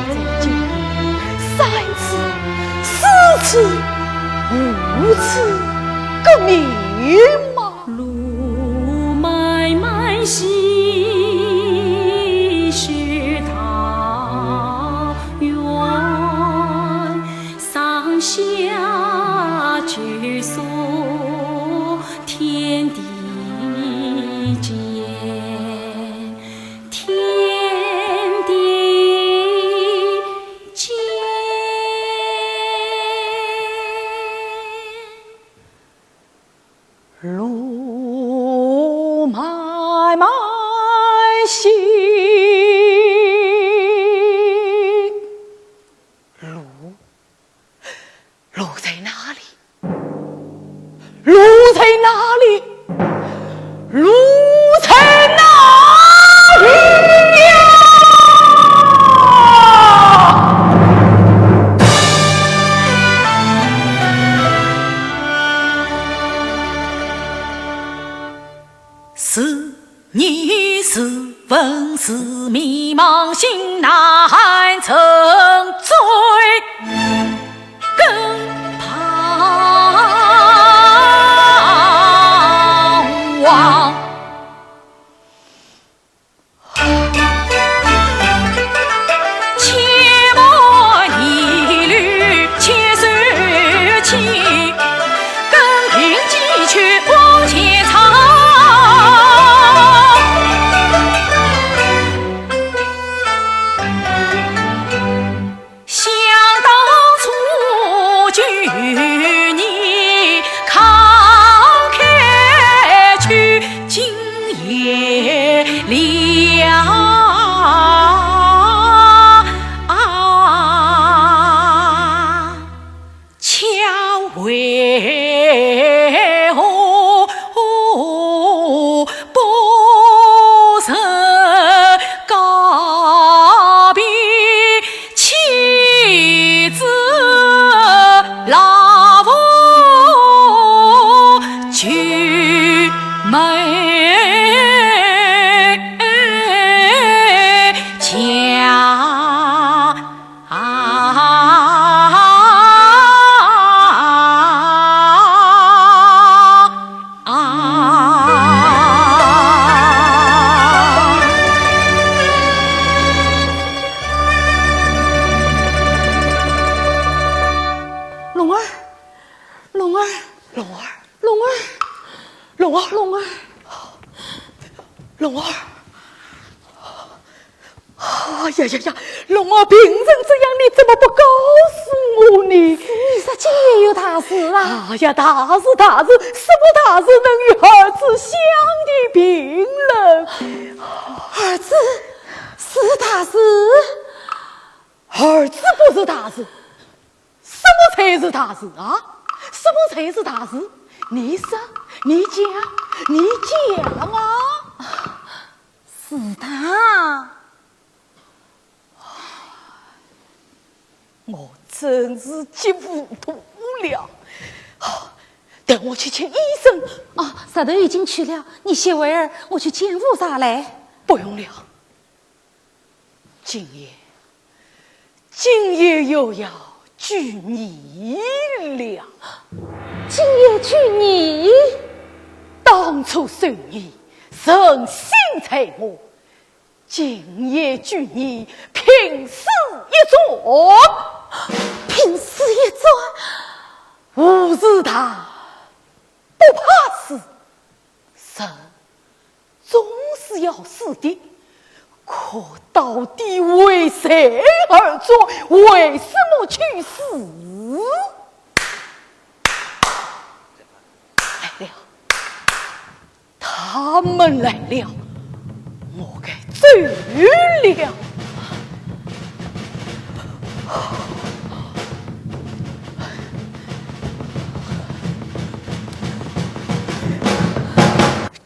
再经历三次、四次、五次革命吗？路漫漫其实道远，上下九所天地间。 天地间。路漫漫其路 路在哪里？路在哪里？路在哪里呀？是你是问是迷茫心难沉醉。 更彷徨。切莫疑虑且收起，更凭己趣往前闯。 想当初救你慷慨去，今夜了啊，却为何 不曾告别妻子老父舅妹家。 啊，啊，啊。龙儿，龙儿，龙儿，龙儿，龙儿，龙儿，龙儿。 哎呀呀呀，龙儿病成这样，你怎么不告诉我呢？你说今夜有大事啊？哎呀，大事大事，什么大事能与儿子相提并论？儿子是大事？儿子不是大事，什么才是大事啊？什么才是大事？你说，你讲，你讲啊！ 是大。我真是急糊涂了。等我去请医生。啊，石头已经去了，你歇会儿，我去见五嫂来。不用了。今夜，今夜又要 举撿了。今夜举撿？当初受你诚心待我，今夜举撿拼死一战。拼死一战，无事大，不怕死，人总是要死的。可到底为谁而战？为什么去死？来了。 他们来了，我该走了。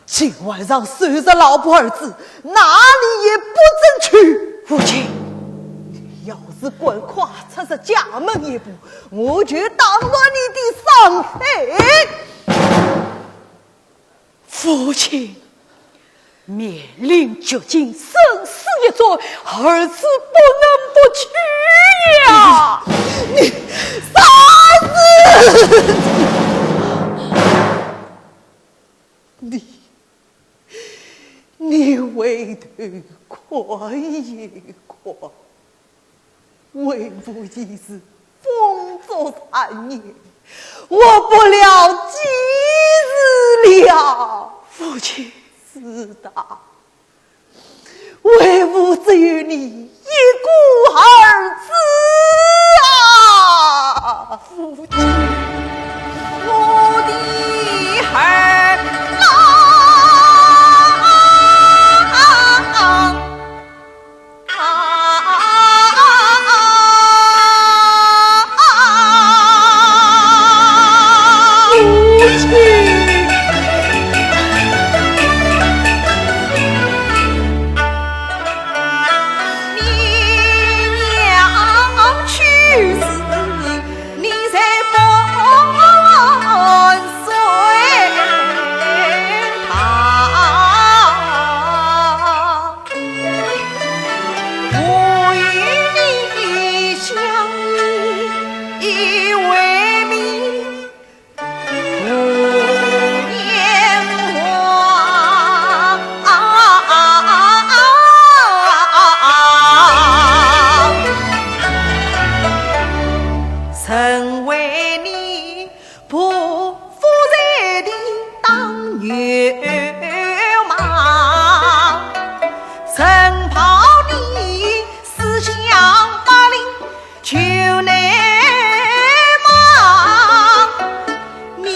今晚上虽是老婆儿子，哪里也不准去。父亲，你要是敢跨出这家门一步，我就当断你的双腿。 父亲，面临绝境，生死一战，儿子不能不去呀！你杀死你！你回头看一看。 为父已是风烛残年，活不了几日了。父亲。是的，为父只有你一个儿子啊。父亲。我的儿郎。 我与你相依依偎密，同眠床。曾为你 匍匐在地当牛马，曾抱你思乡百里求难忘。你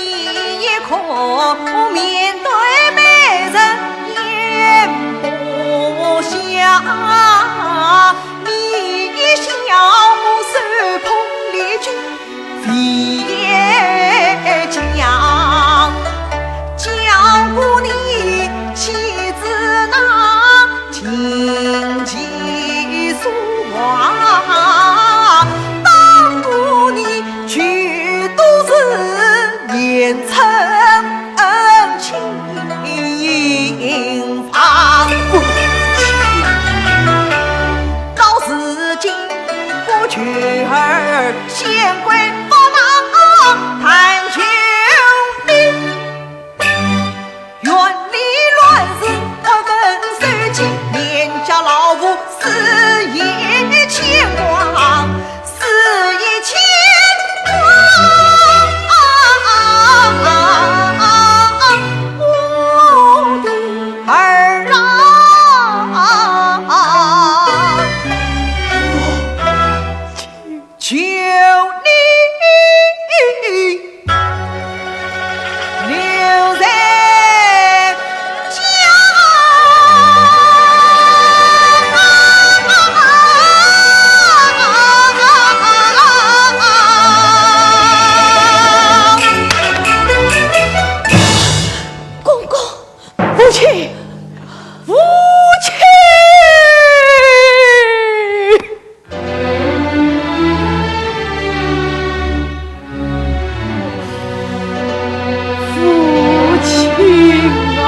也可面对美人眼不瞎，你也笑我手捧烈酒 未曾讲，讲过你妻子那情节所挂，当过你许多是言成情。 到如今，我求儿显贵不忘，谈兄弟，远离乱世，不分守己，连家老父，死也牵挂。 死也牵挂。我的儿啊，求你 留在家。公公，父亲，父亲！ 父亲啊，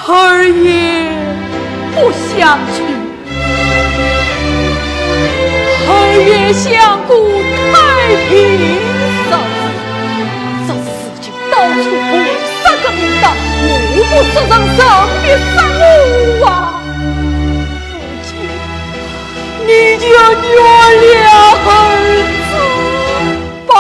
儿也不想去，儿也想过太平日子，这事情到处谋杀革命党，我不杀人，人必杀我啊！父亲，你你就原谅儿子吧。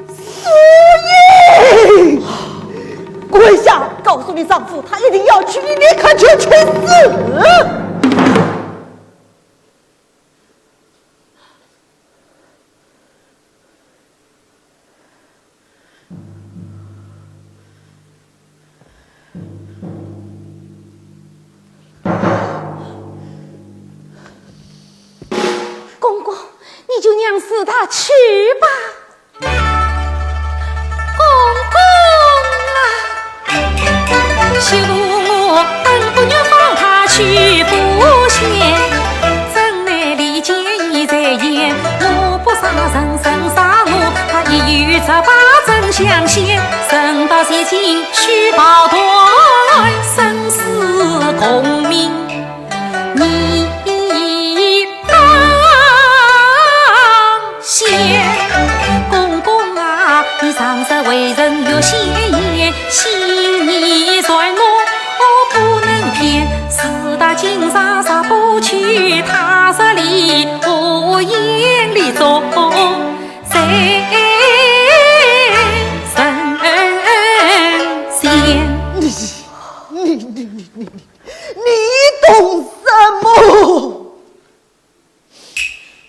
苏英，跪下，告诉你丈夫，他一定要娶你，你可就去死！ 公公，你就让是他去吧。公公啊！ 媳妇我等不了，放他去不行。怎奈离间已在眼，我不杀人，人杀我，他一有责备怎相信？人到如今须报断，生死共命。 你当先，公公啊，你常日为人越显贤，心意全我不能骗。事到今日若不去，他日里我眼里中谁人先？你，你，你，你，你，你，你懂什么？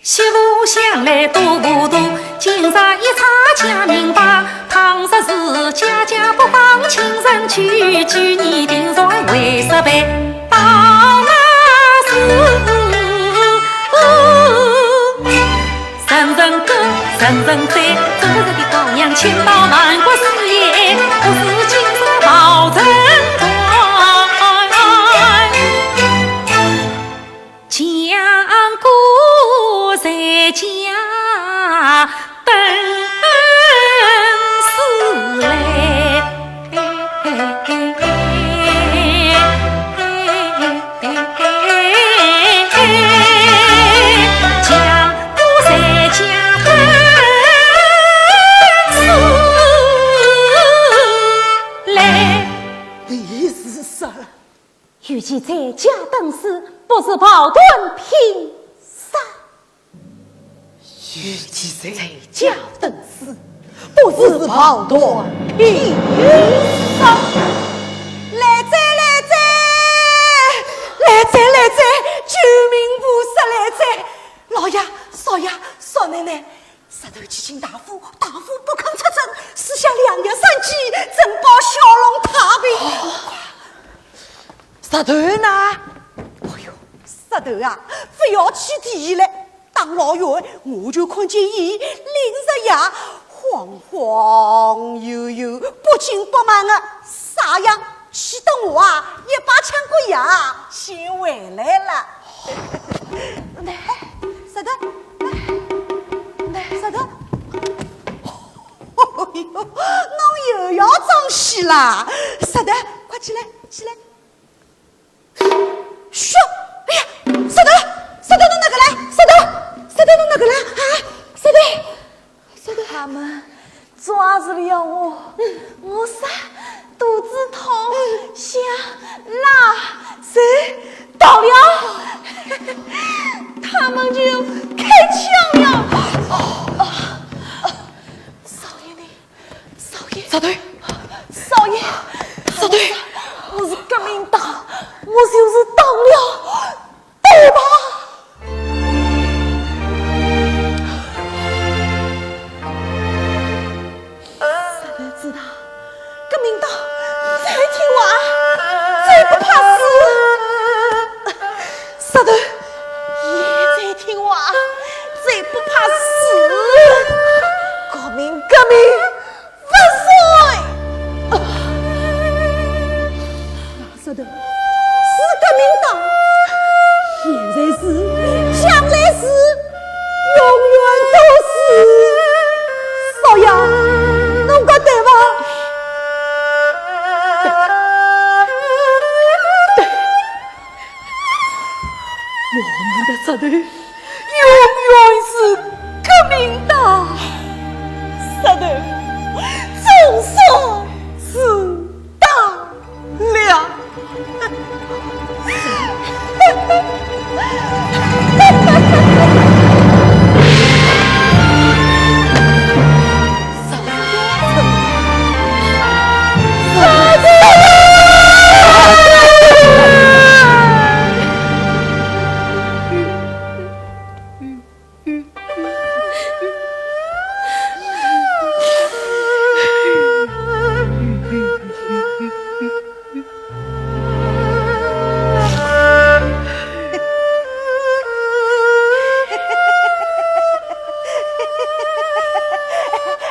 媳妇向来多糊涂，今朝一查讲明白。倘若是家家不放亲人去，娶你定然会失败。到那时，人人歌，人人赞，昨日的高娘千刀万剐死也，不是今日报人官。 讲古在家等死来。讲古在家等死来。你是啥？ 与其在家等死，不如报断平生。与其在家等死，不如报断平生。来哉，来哉，来哉，来哉，救命菩萨来哉！老爷，少爷，少奶奶， 石头去请大夫，大夫不肯出诊，是想良药三剂，怎保小龙太平。石头呢？哎哟，石头啊，不要去提伊了。打老远我就看见伊领着药，晃晃悠悠，不紧不慢的，啥样？ 气得我啊，一把抢过牙，先回来了。来，石头，来，来，石头。哎哟，侬又要装死啦！石头，快起来，起来。嘘，哎呀，石头，石头侬哪个啦？石头，石头侬哪个啦？啊，石头。 他们抓住了我，我是肚子痛，想拉谁倒了，他们就开枪了。少爷呢？少爷，石头，少爷，石头，我是革命党，我就是倒了。 对吧？石头知道，革命党最听话，最不怕死。石头也最听话，最不怕死。革命，革命，万岁！ 石头，是革命党，现在是，将来是，永远都是。少爷，侬讲对伐？石头永远是革命党。石头总算是打了。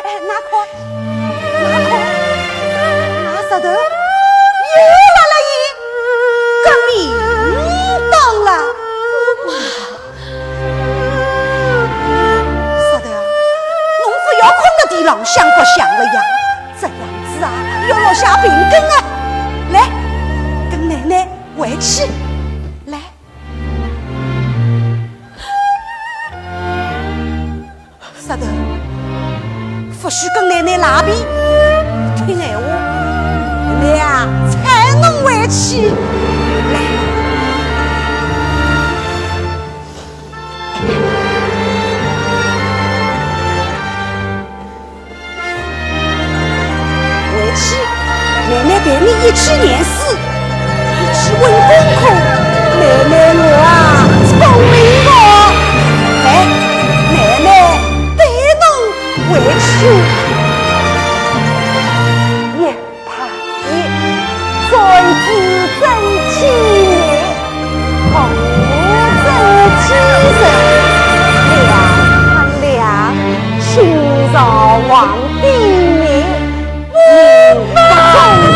哎，那块，那块，那石头又辣辣伊革命党了。哇！石头啊，侬勿要困辣地浪向白相了呀，这样子啊，要落下病根啊。来，跟奶奶回去。来。 石头，勿许跟奶奶赖皮，听闲话，奶奶啊，搀侬回去。来。回去，奶奶陪你一起念书，一起混功课。奶奶我啊，聪明哦。来，奶奶 陪侬回去。一拍一，转子蒸汽米，红蒸汽水，两两，清朝皇帝米，明朝中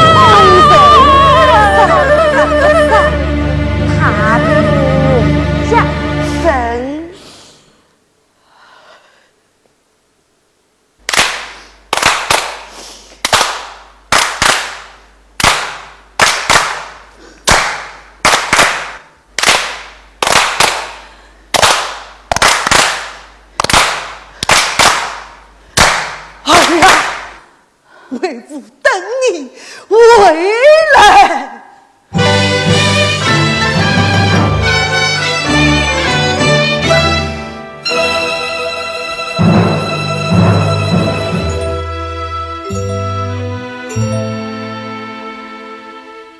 国人，啥啥啥，太平家人。 儿啊，为父等你回来。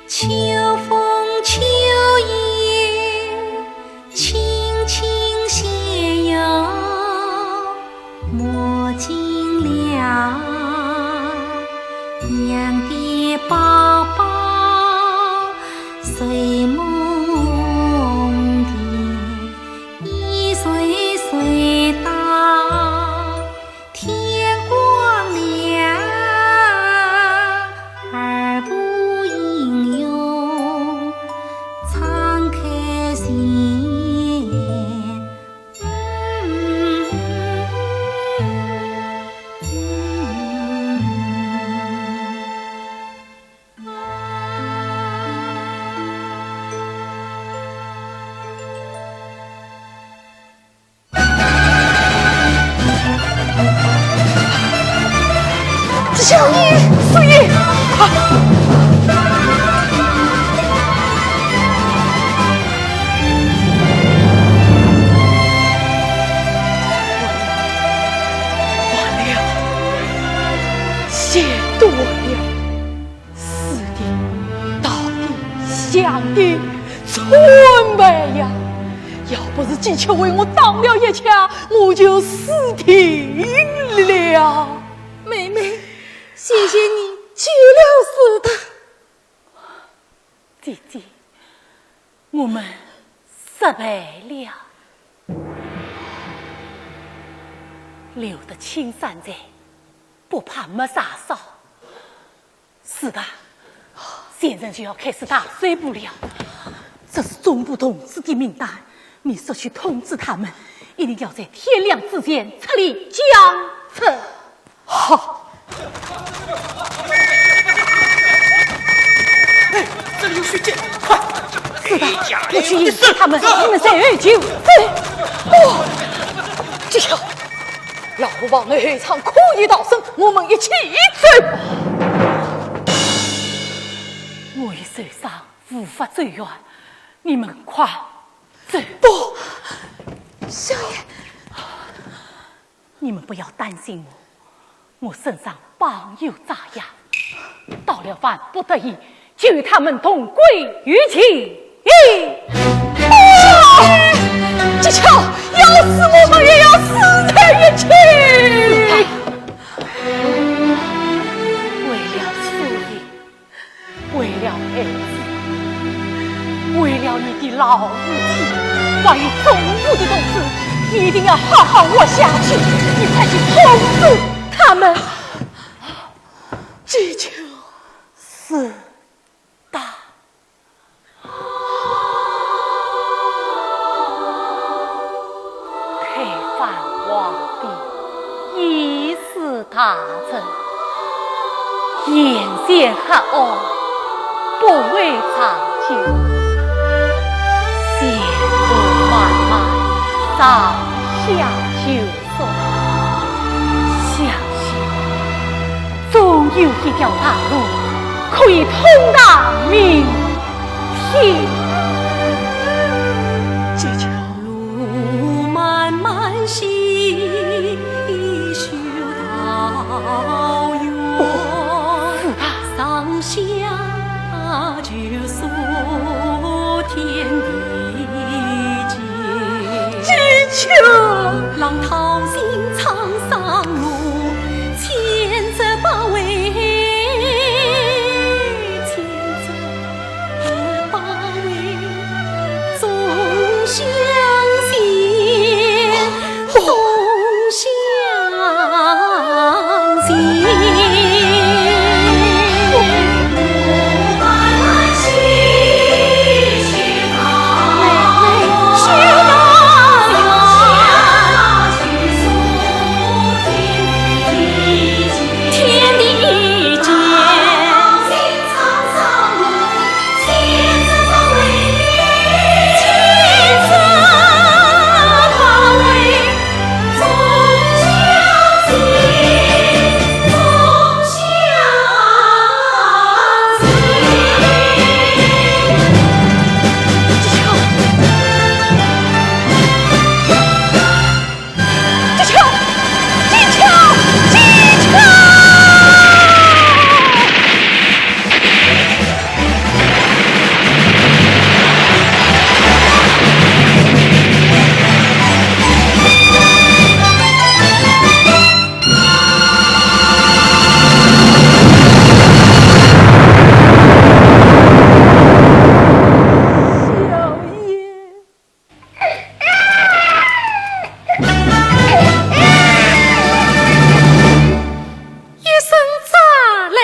秋风秋叶轻轻斜哟， 墨尽了，娘的包包睡梦的，一睡睡到天光了，二部英雄敞开双眼。小爷，少爷，快！完了，完了，险多了。 死的、打的、抢的，全没呀！要不是纪秋为我挡了一枪，我就死定了。妹妹，谢谢你救了师太。姐姐，我们失败了。留得青山在，不怕没柴烧。 是的，现在就要开始打水部了。这是总部同志的名单，你速去通知他们，一定要在天亮之前撤离江浙。好。哎，这里有血迹，快！是的，我去引他们，你们在后就。哎，哦，这下，老夫王的后场可以逃生，我们一起走吧。我已受伤，无法走远，你们快走。不，少爷，你们不要担心我，我身上绑有炸药，到了万不得已，就与他们同归于尽。啊！这下要死我们也要死在一起。为了少爷，为了儿子，为了你的老母亲，还有中午的肚子，你一定要好好活下去。你快去通知他们，急救是大。推翻皇帝，一 是大臣，眼前黑暗，不为长久，前路漫漫，上下求索，相信总有一条大路可以通达明天。这条路漫漫，细修道远，上下求索，天地间。这条浪淘尽沧桑路，千折百回，千折 百回总相见，总相见。一声炸雷，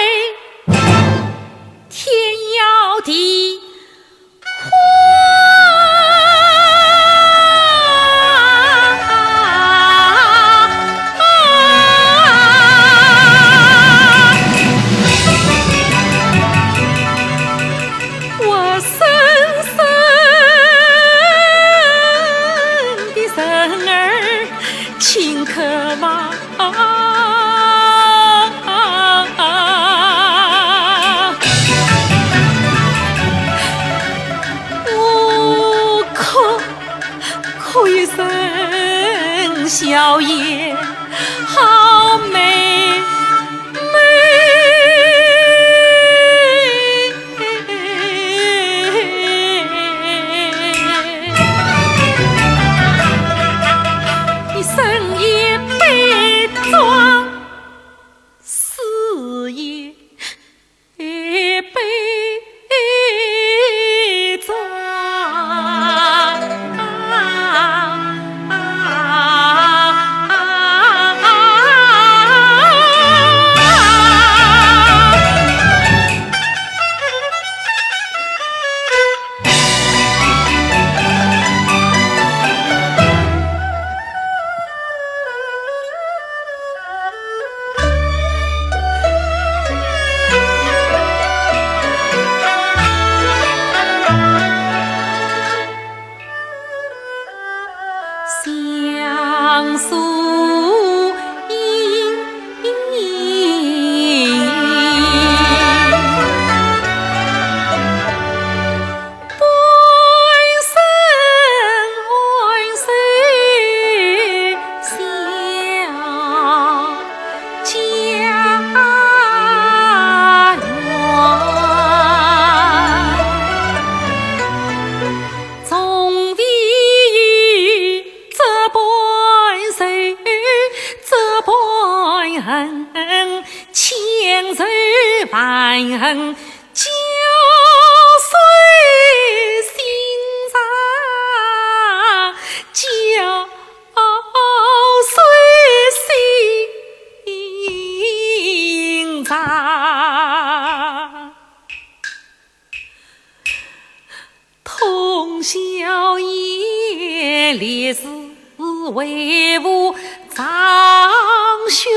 天摇地笑颜烈士为父张学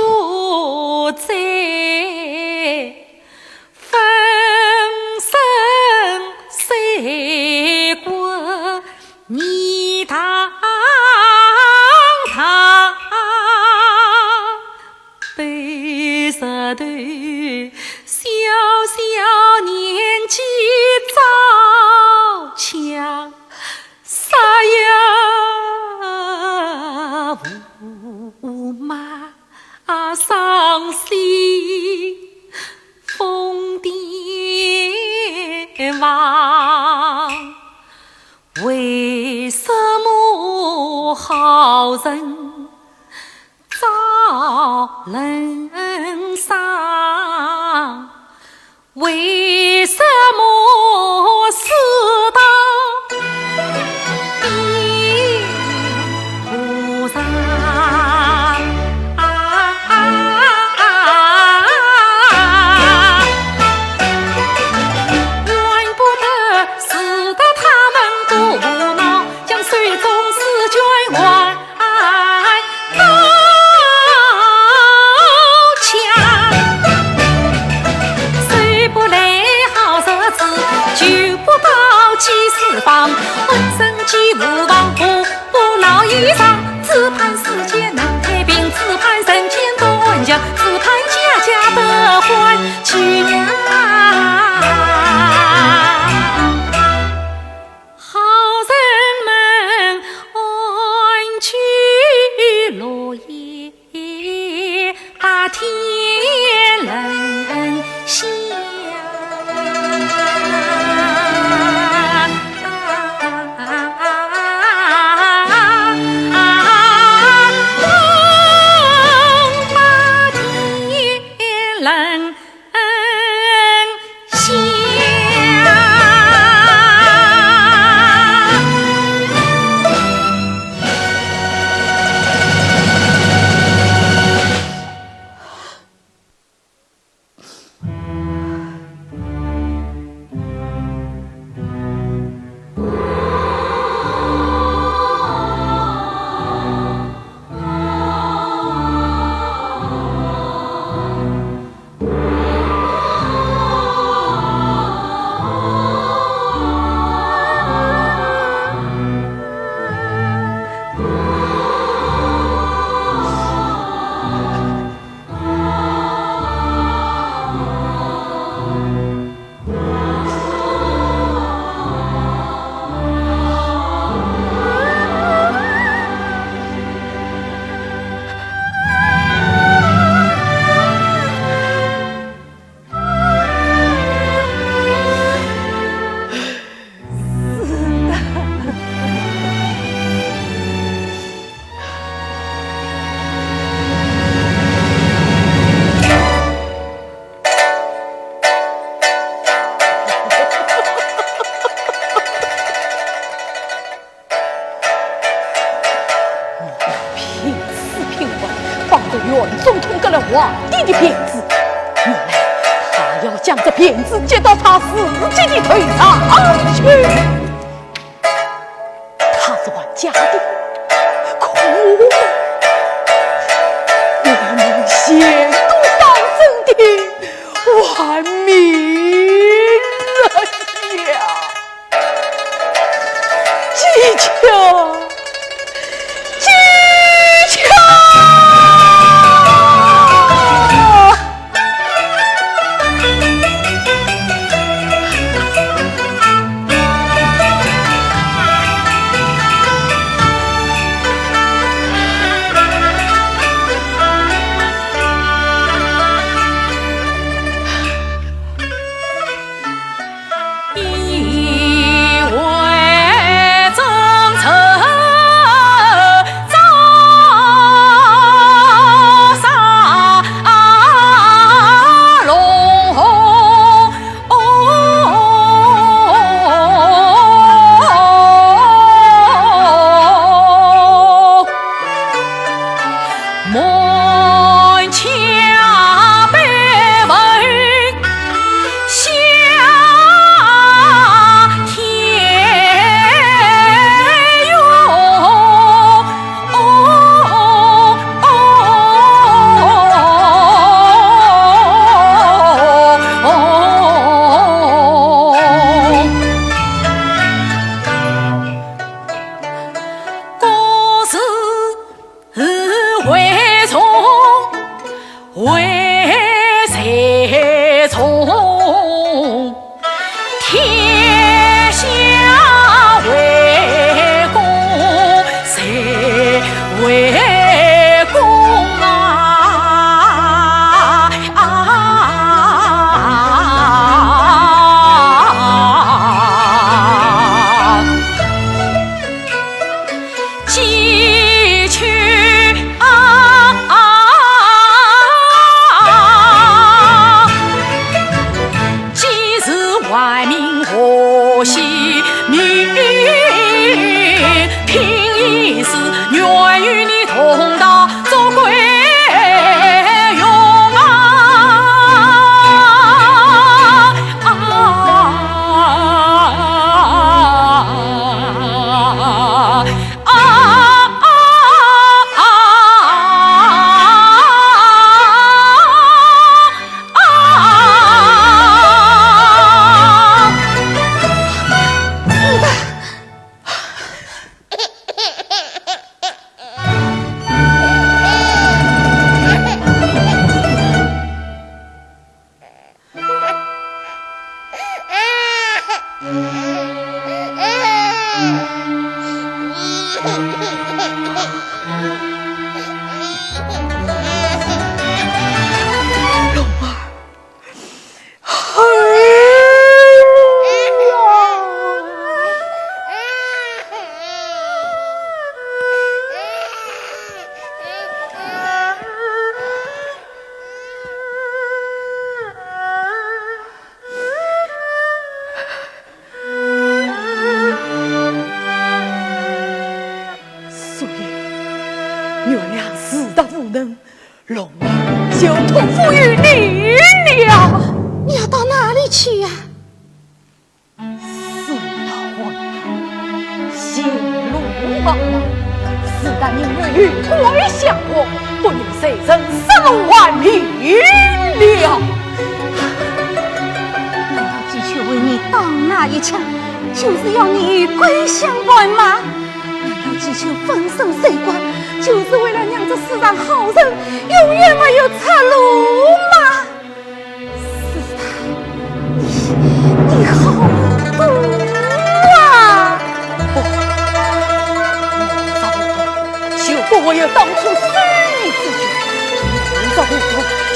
嘴，风声岁过你堂堂。 悲石头，小小年纪早枪杀呀，无妈伤心疯癲狂。为什么好人 遭人伤，为什么世道比不上？怨不得世道他们不恼，将手中试卷还 刀枪。谁不来好日子，就不到几时方。浑身既无妨，不，不劳衣裳，只盼世间能太平，只盼人间多安详，只盼家家得欢喜呀。 好人们安居乐业啊，天人相。你要拼死拼活，帮着袁总统革了皇帝的辫子，我们还要将这辫子接到他自己的头上去。他是还家的，可我们，我们险恶当政的 还命人呀！技巧，技巧！龙命就托付于你了。你要到哪里去呀？死到黄泉，行路茫茫，死得宁愿与鬼相逢，不愿受人杀戮还命了。难道季秋为你打那一枪，就是要你与鬼相伴吗？难道季秋粉身碎骨，就是为了让这世上好人永远没有出路吗？是的，你，你好毒啊！不，明朝不同，就不会有当初失意之举；明朝不同，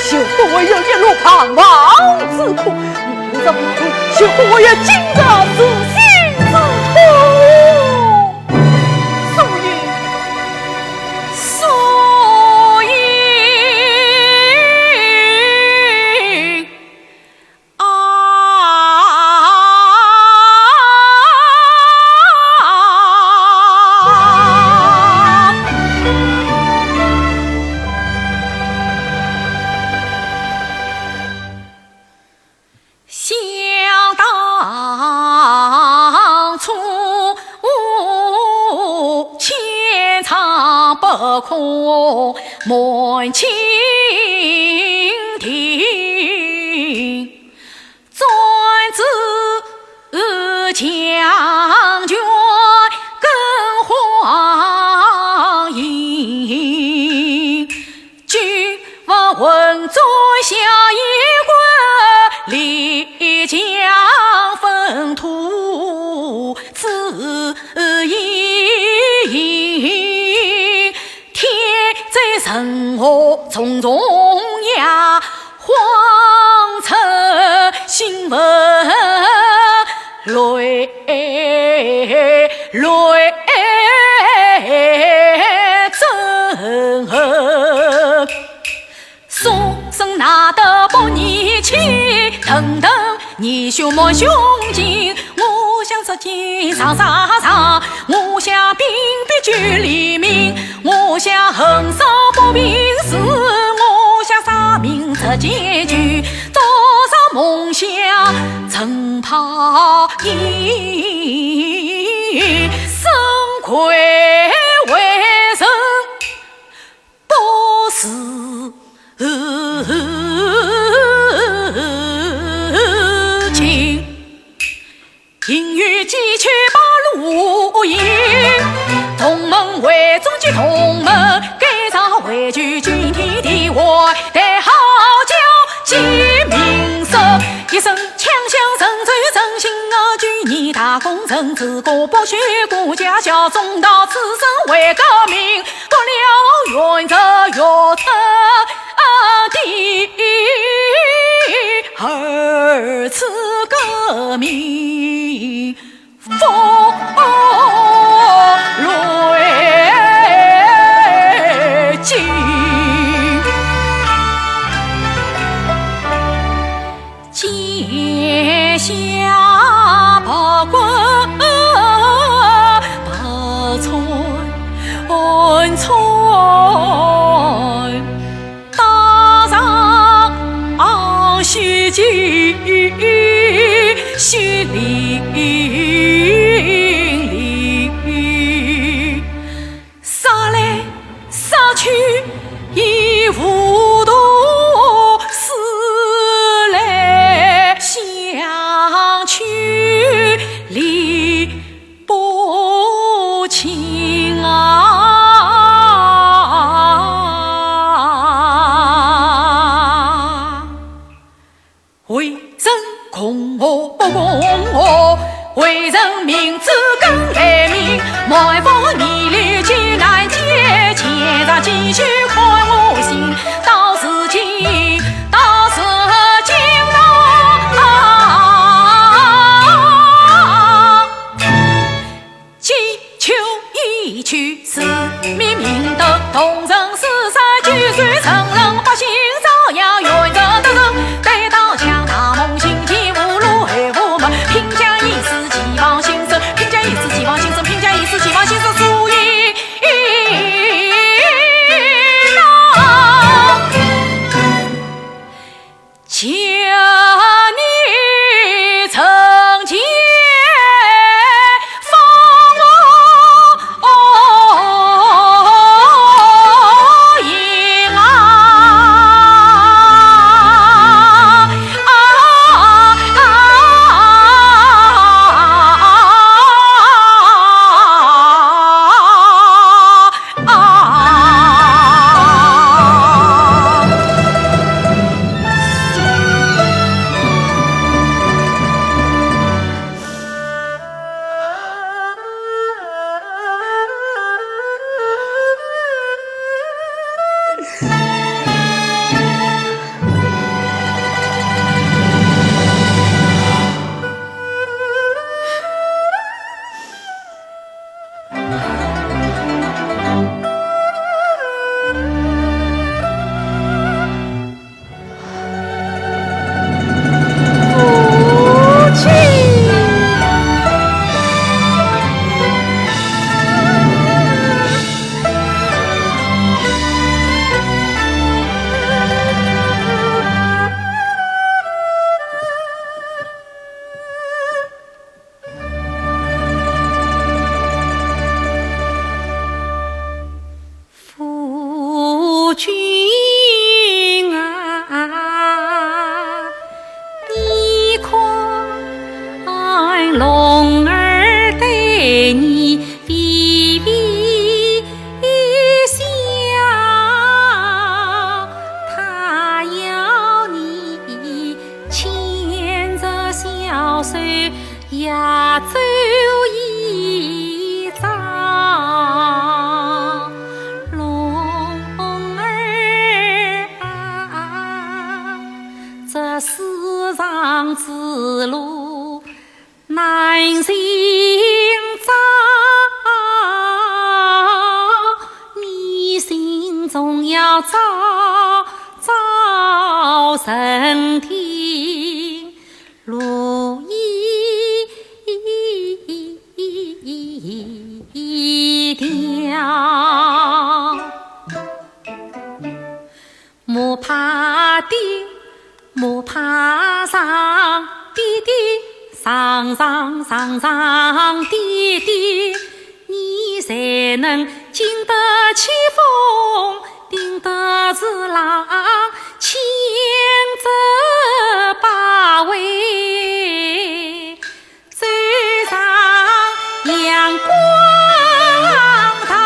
就不会有一路彷徨之苦；明朝不同，就不会有今日之心之痛。 所以，所以啊，想当初，千疮百孔满清廷，专制强权更荒淫。 君王昏谪下野官，丽江粪土之影。天灾人祸重重压，荒村新闻 累累憎恨。书生哪得百年轻，等等热血满胸襟。我想日间长长长，我想兵必救黎民，我想横扫北平市，我想杀民除奸臣，多少梦想 成泡影，身愧为人不是亲。 应与季秋把路引，同门为主及同门，该朝为求君天地外，待号角鸡鸣声。一声枪响震trời震星啊，举你大功臣之功，不许国家效忠，到此生为革命，革了元朝元朝的二次革命。 风雷惊。剑下百棍百穿穿， 打上西京西陵里，杀来杀去已无度，思来想去理 不清啊。为人共和不共和，为人民主更来民，满腹逆流急难解，千丈积雪看我心，到如今，到如今啊。 季秋一去，四面明灯，同人四散，举手成人，百姓遭殃，元朝得胜，待到强大梦醒，前无路后无门，拼将一世寄望新生，拼将一世寄望新生，拼将一世寄望新生，所以朝朝晨听 路莺调。木耙低，木耙上，低低上上上上低低，你才能经得起风，顶得住浪，千折百回。 走上阳光道。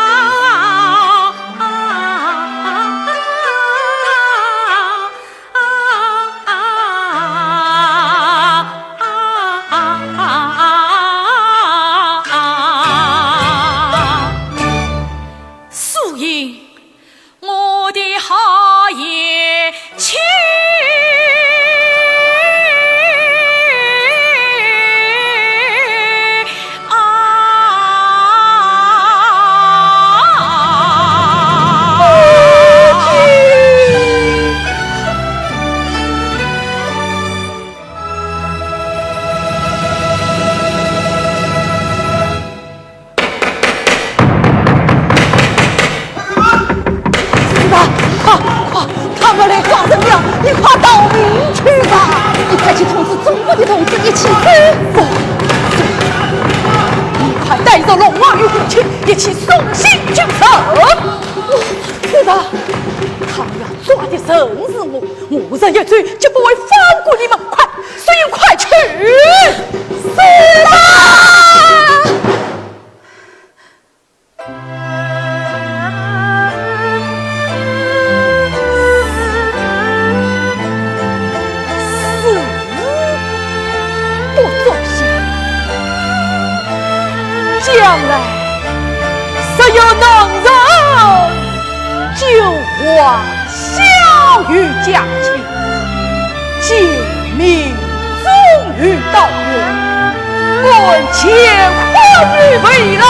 苏英， 我的好贤妻啊！是吧？快，快，他们来抓人了，你快逃命去吧！你快去通知中国的同志一起走。不，你快带着龙王与虎丘一起送信去走。是吧？他们要抓的人是我，我人一走就不会放过你们。快，苏英，快去！是啦！ 死不足惜，将来若有能人，救活 小有家亲，救命终于到我，万千万不可为了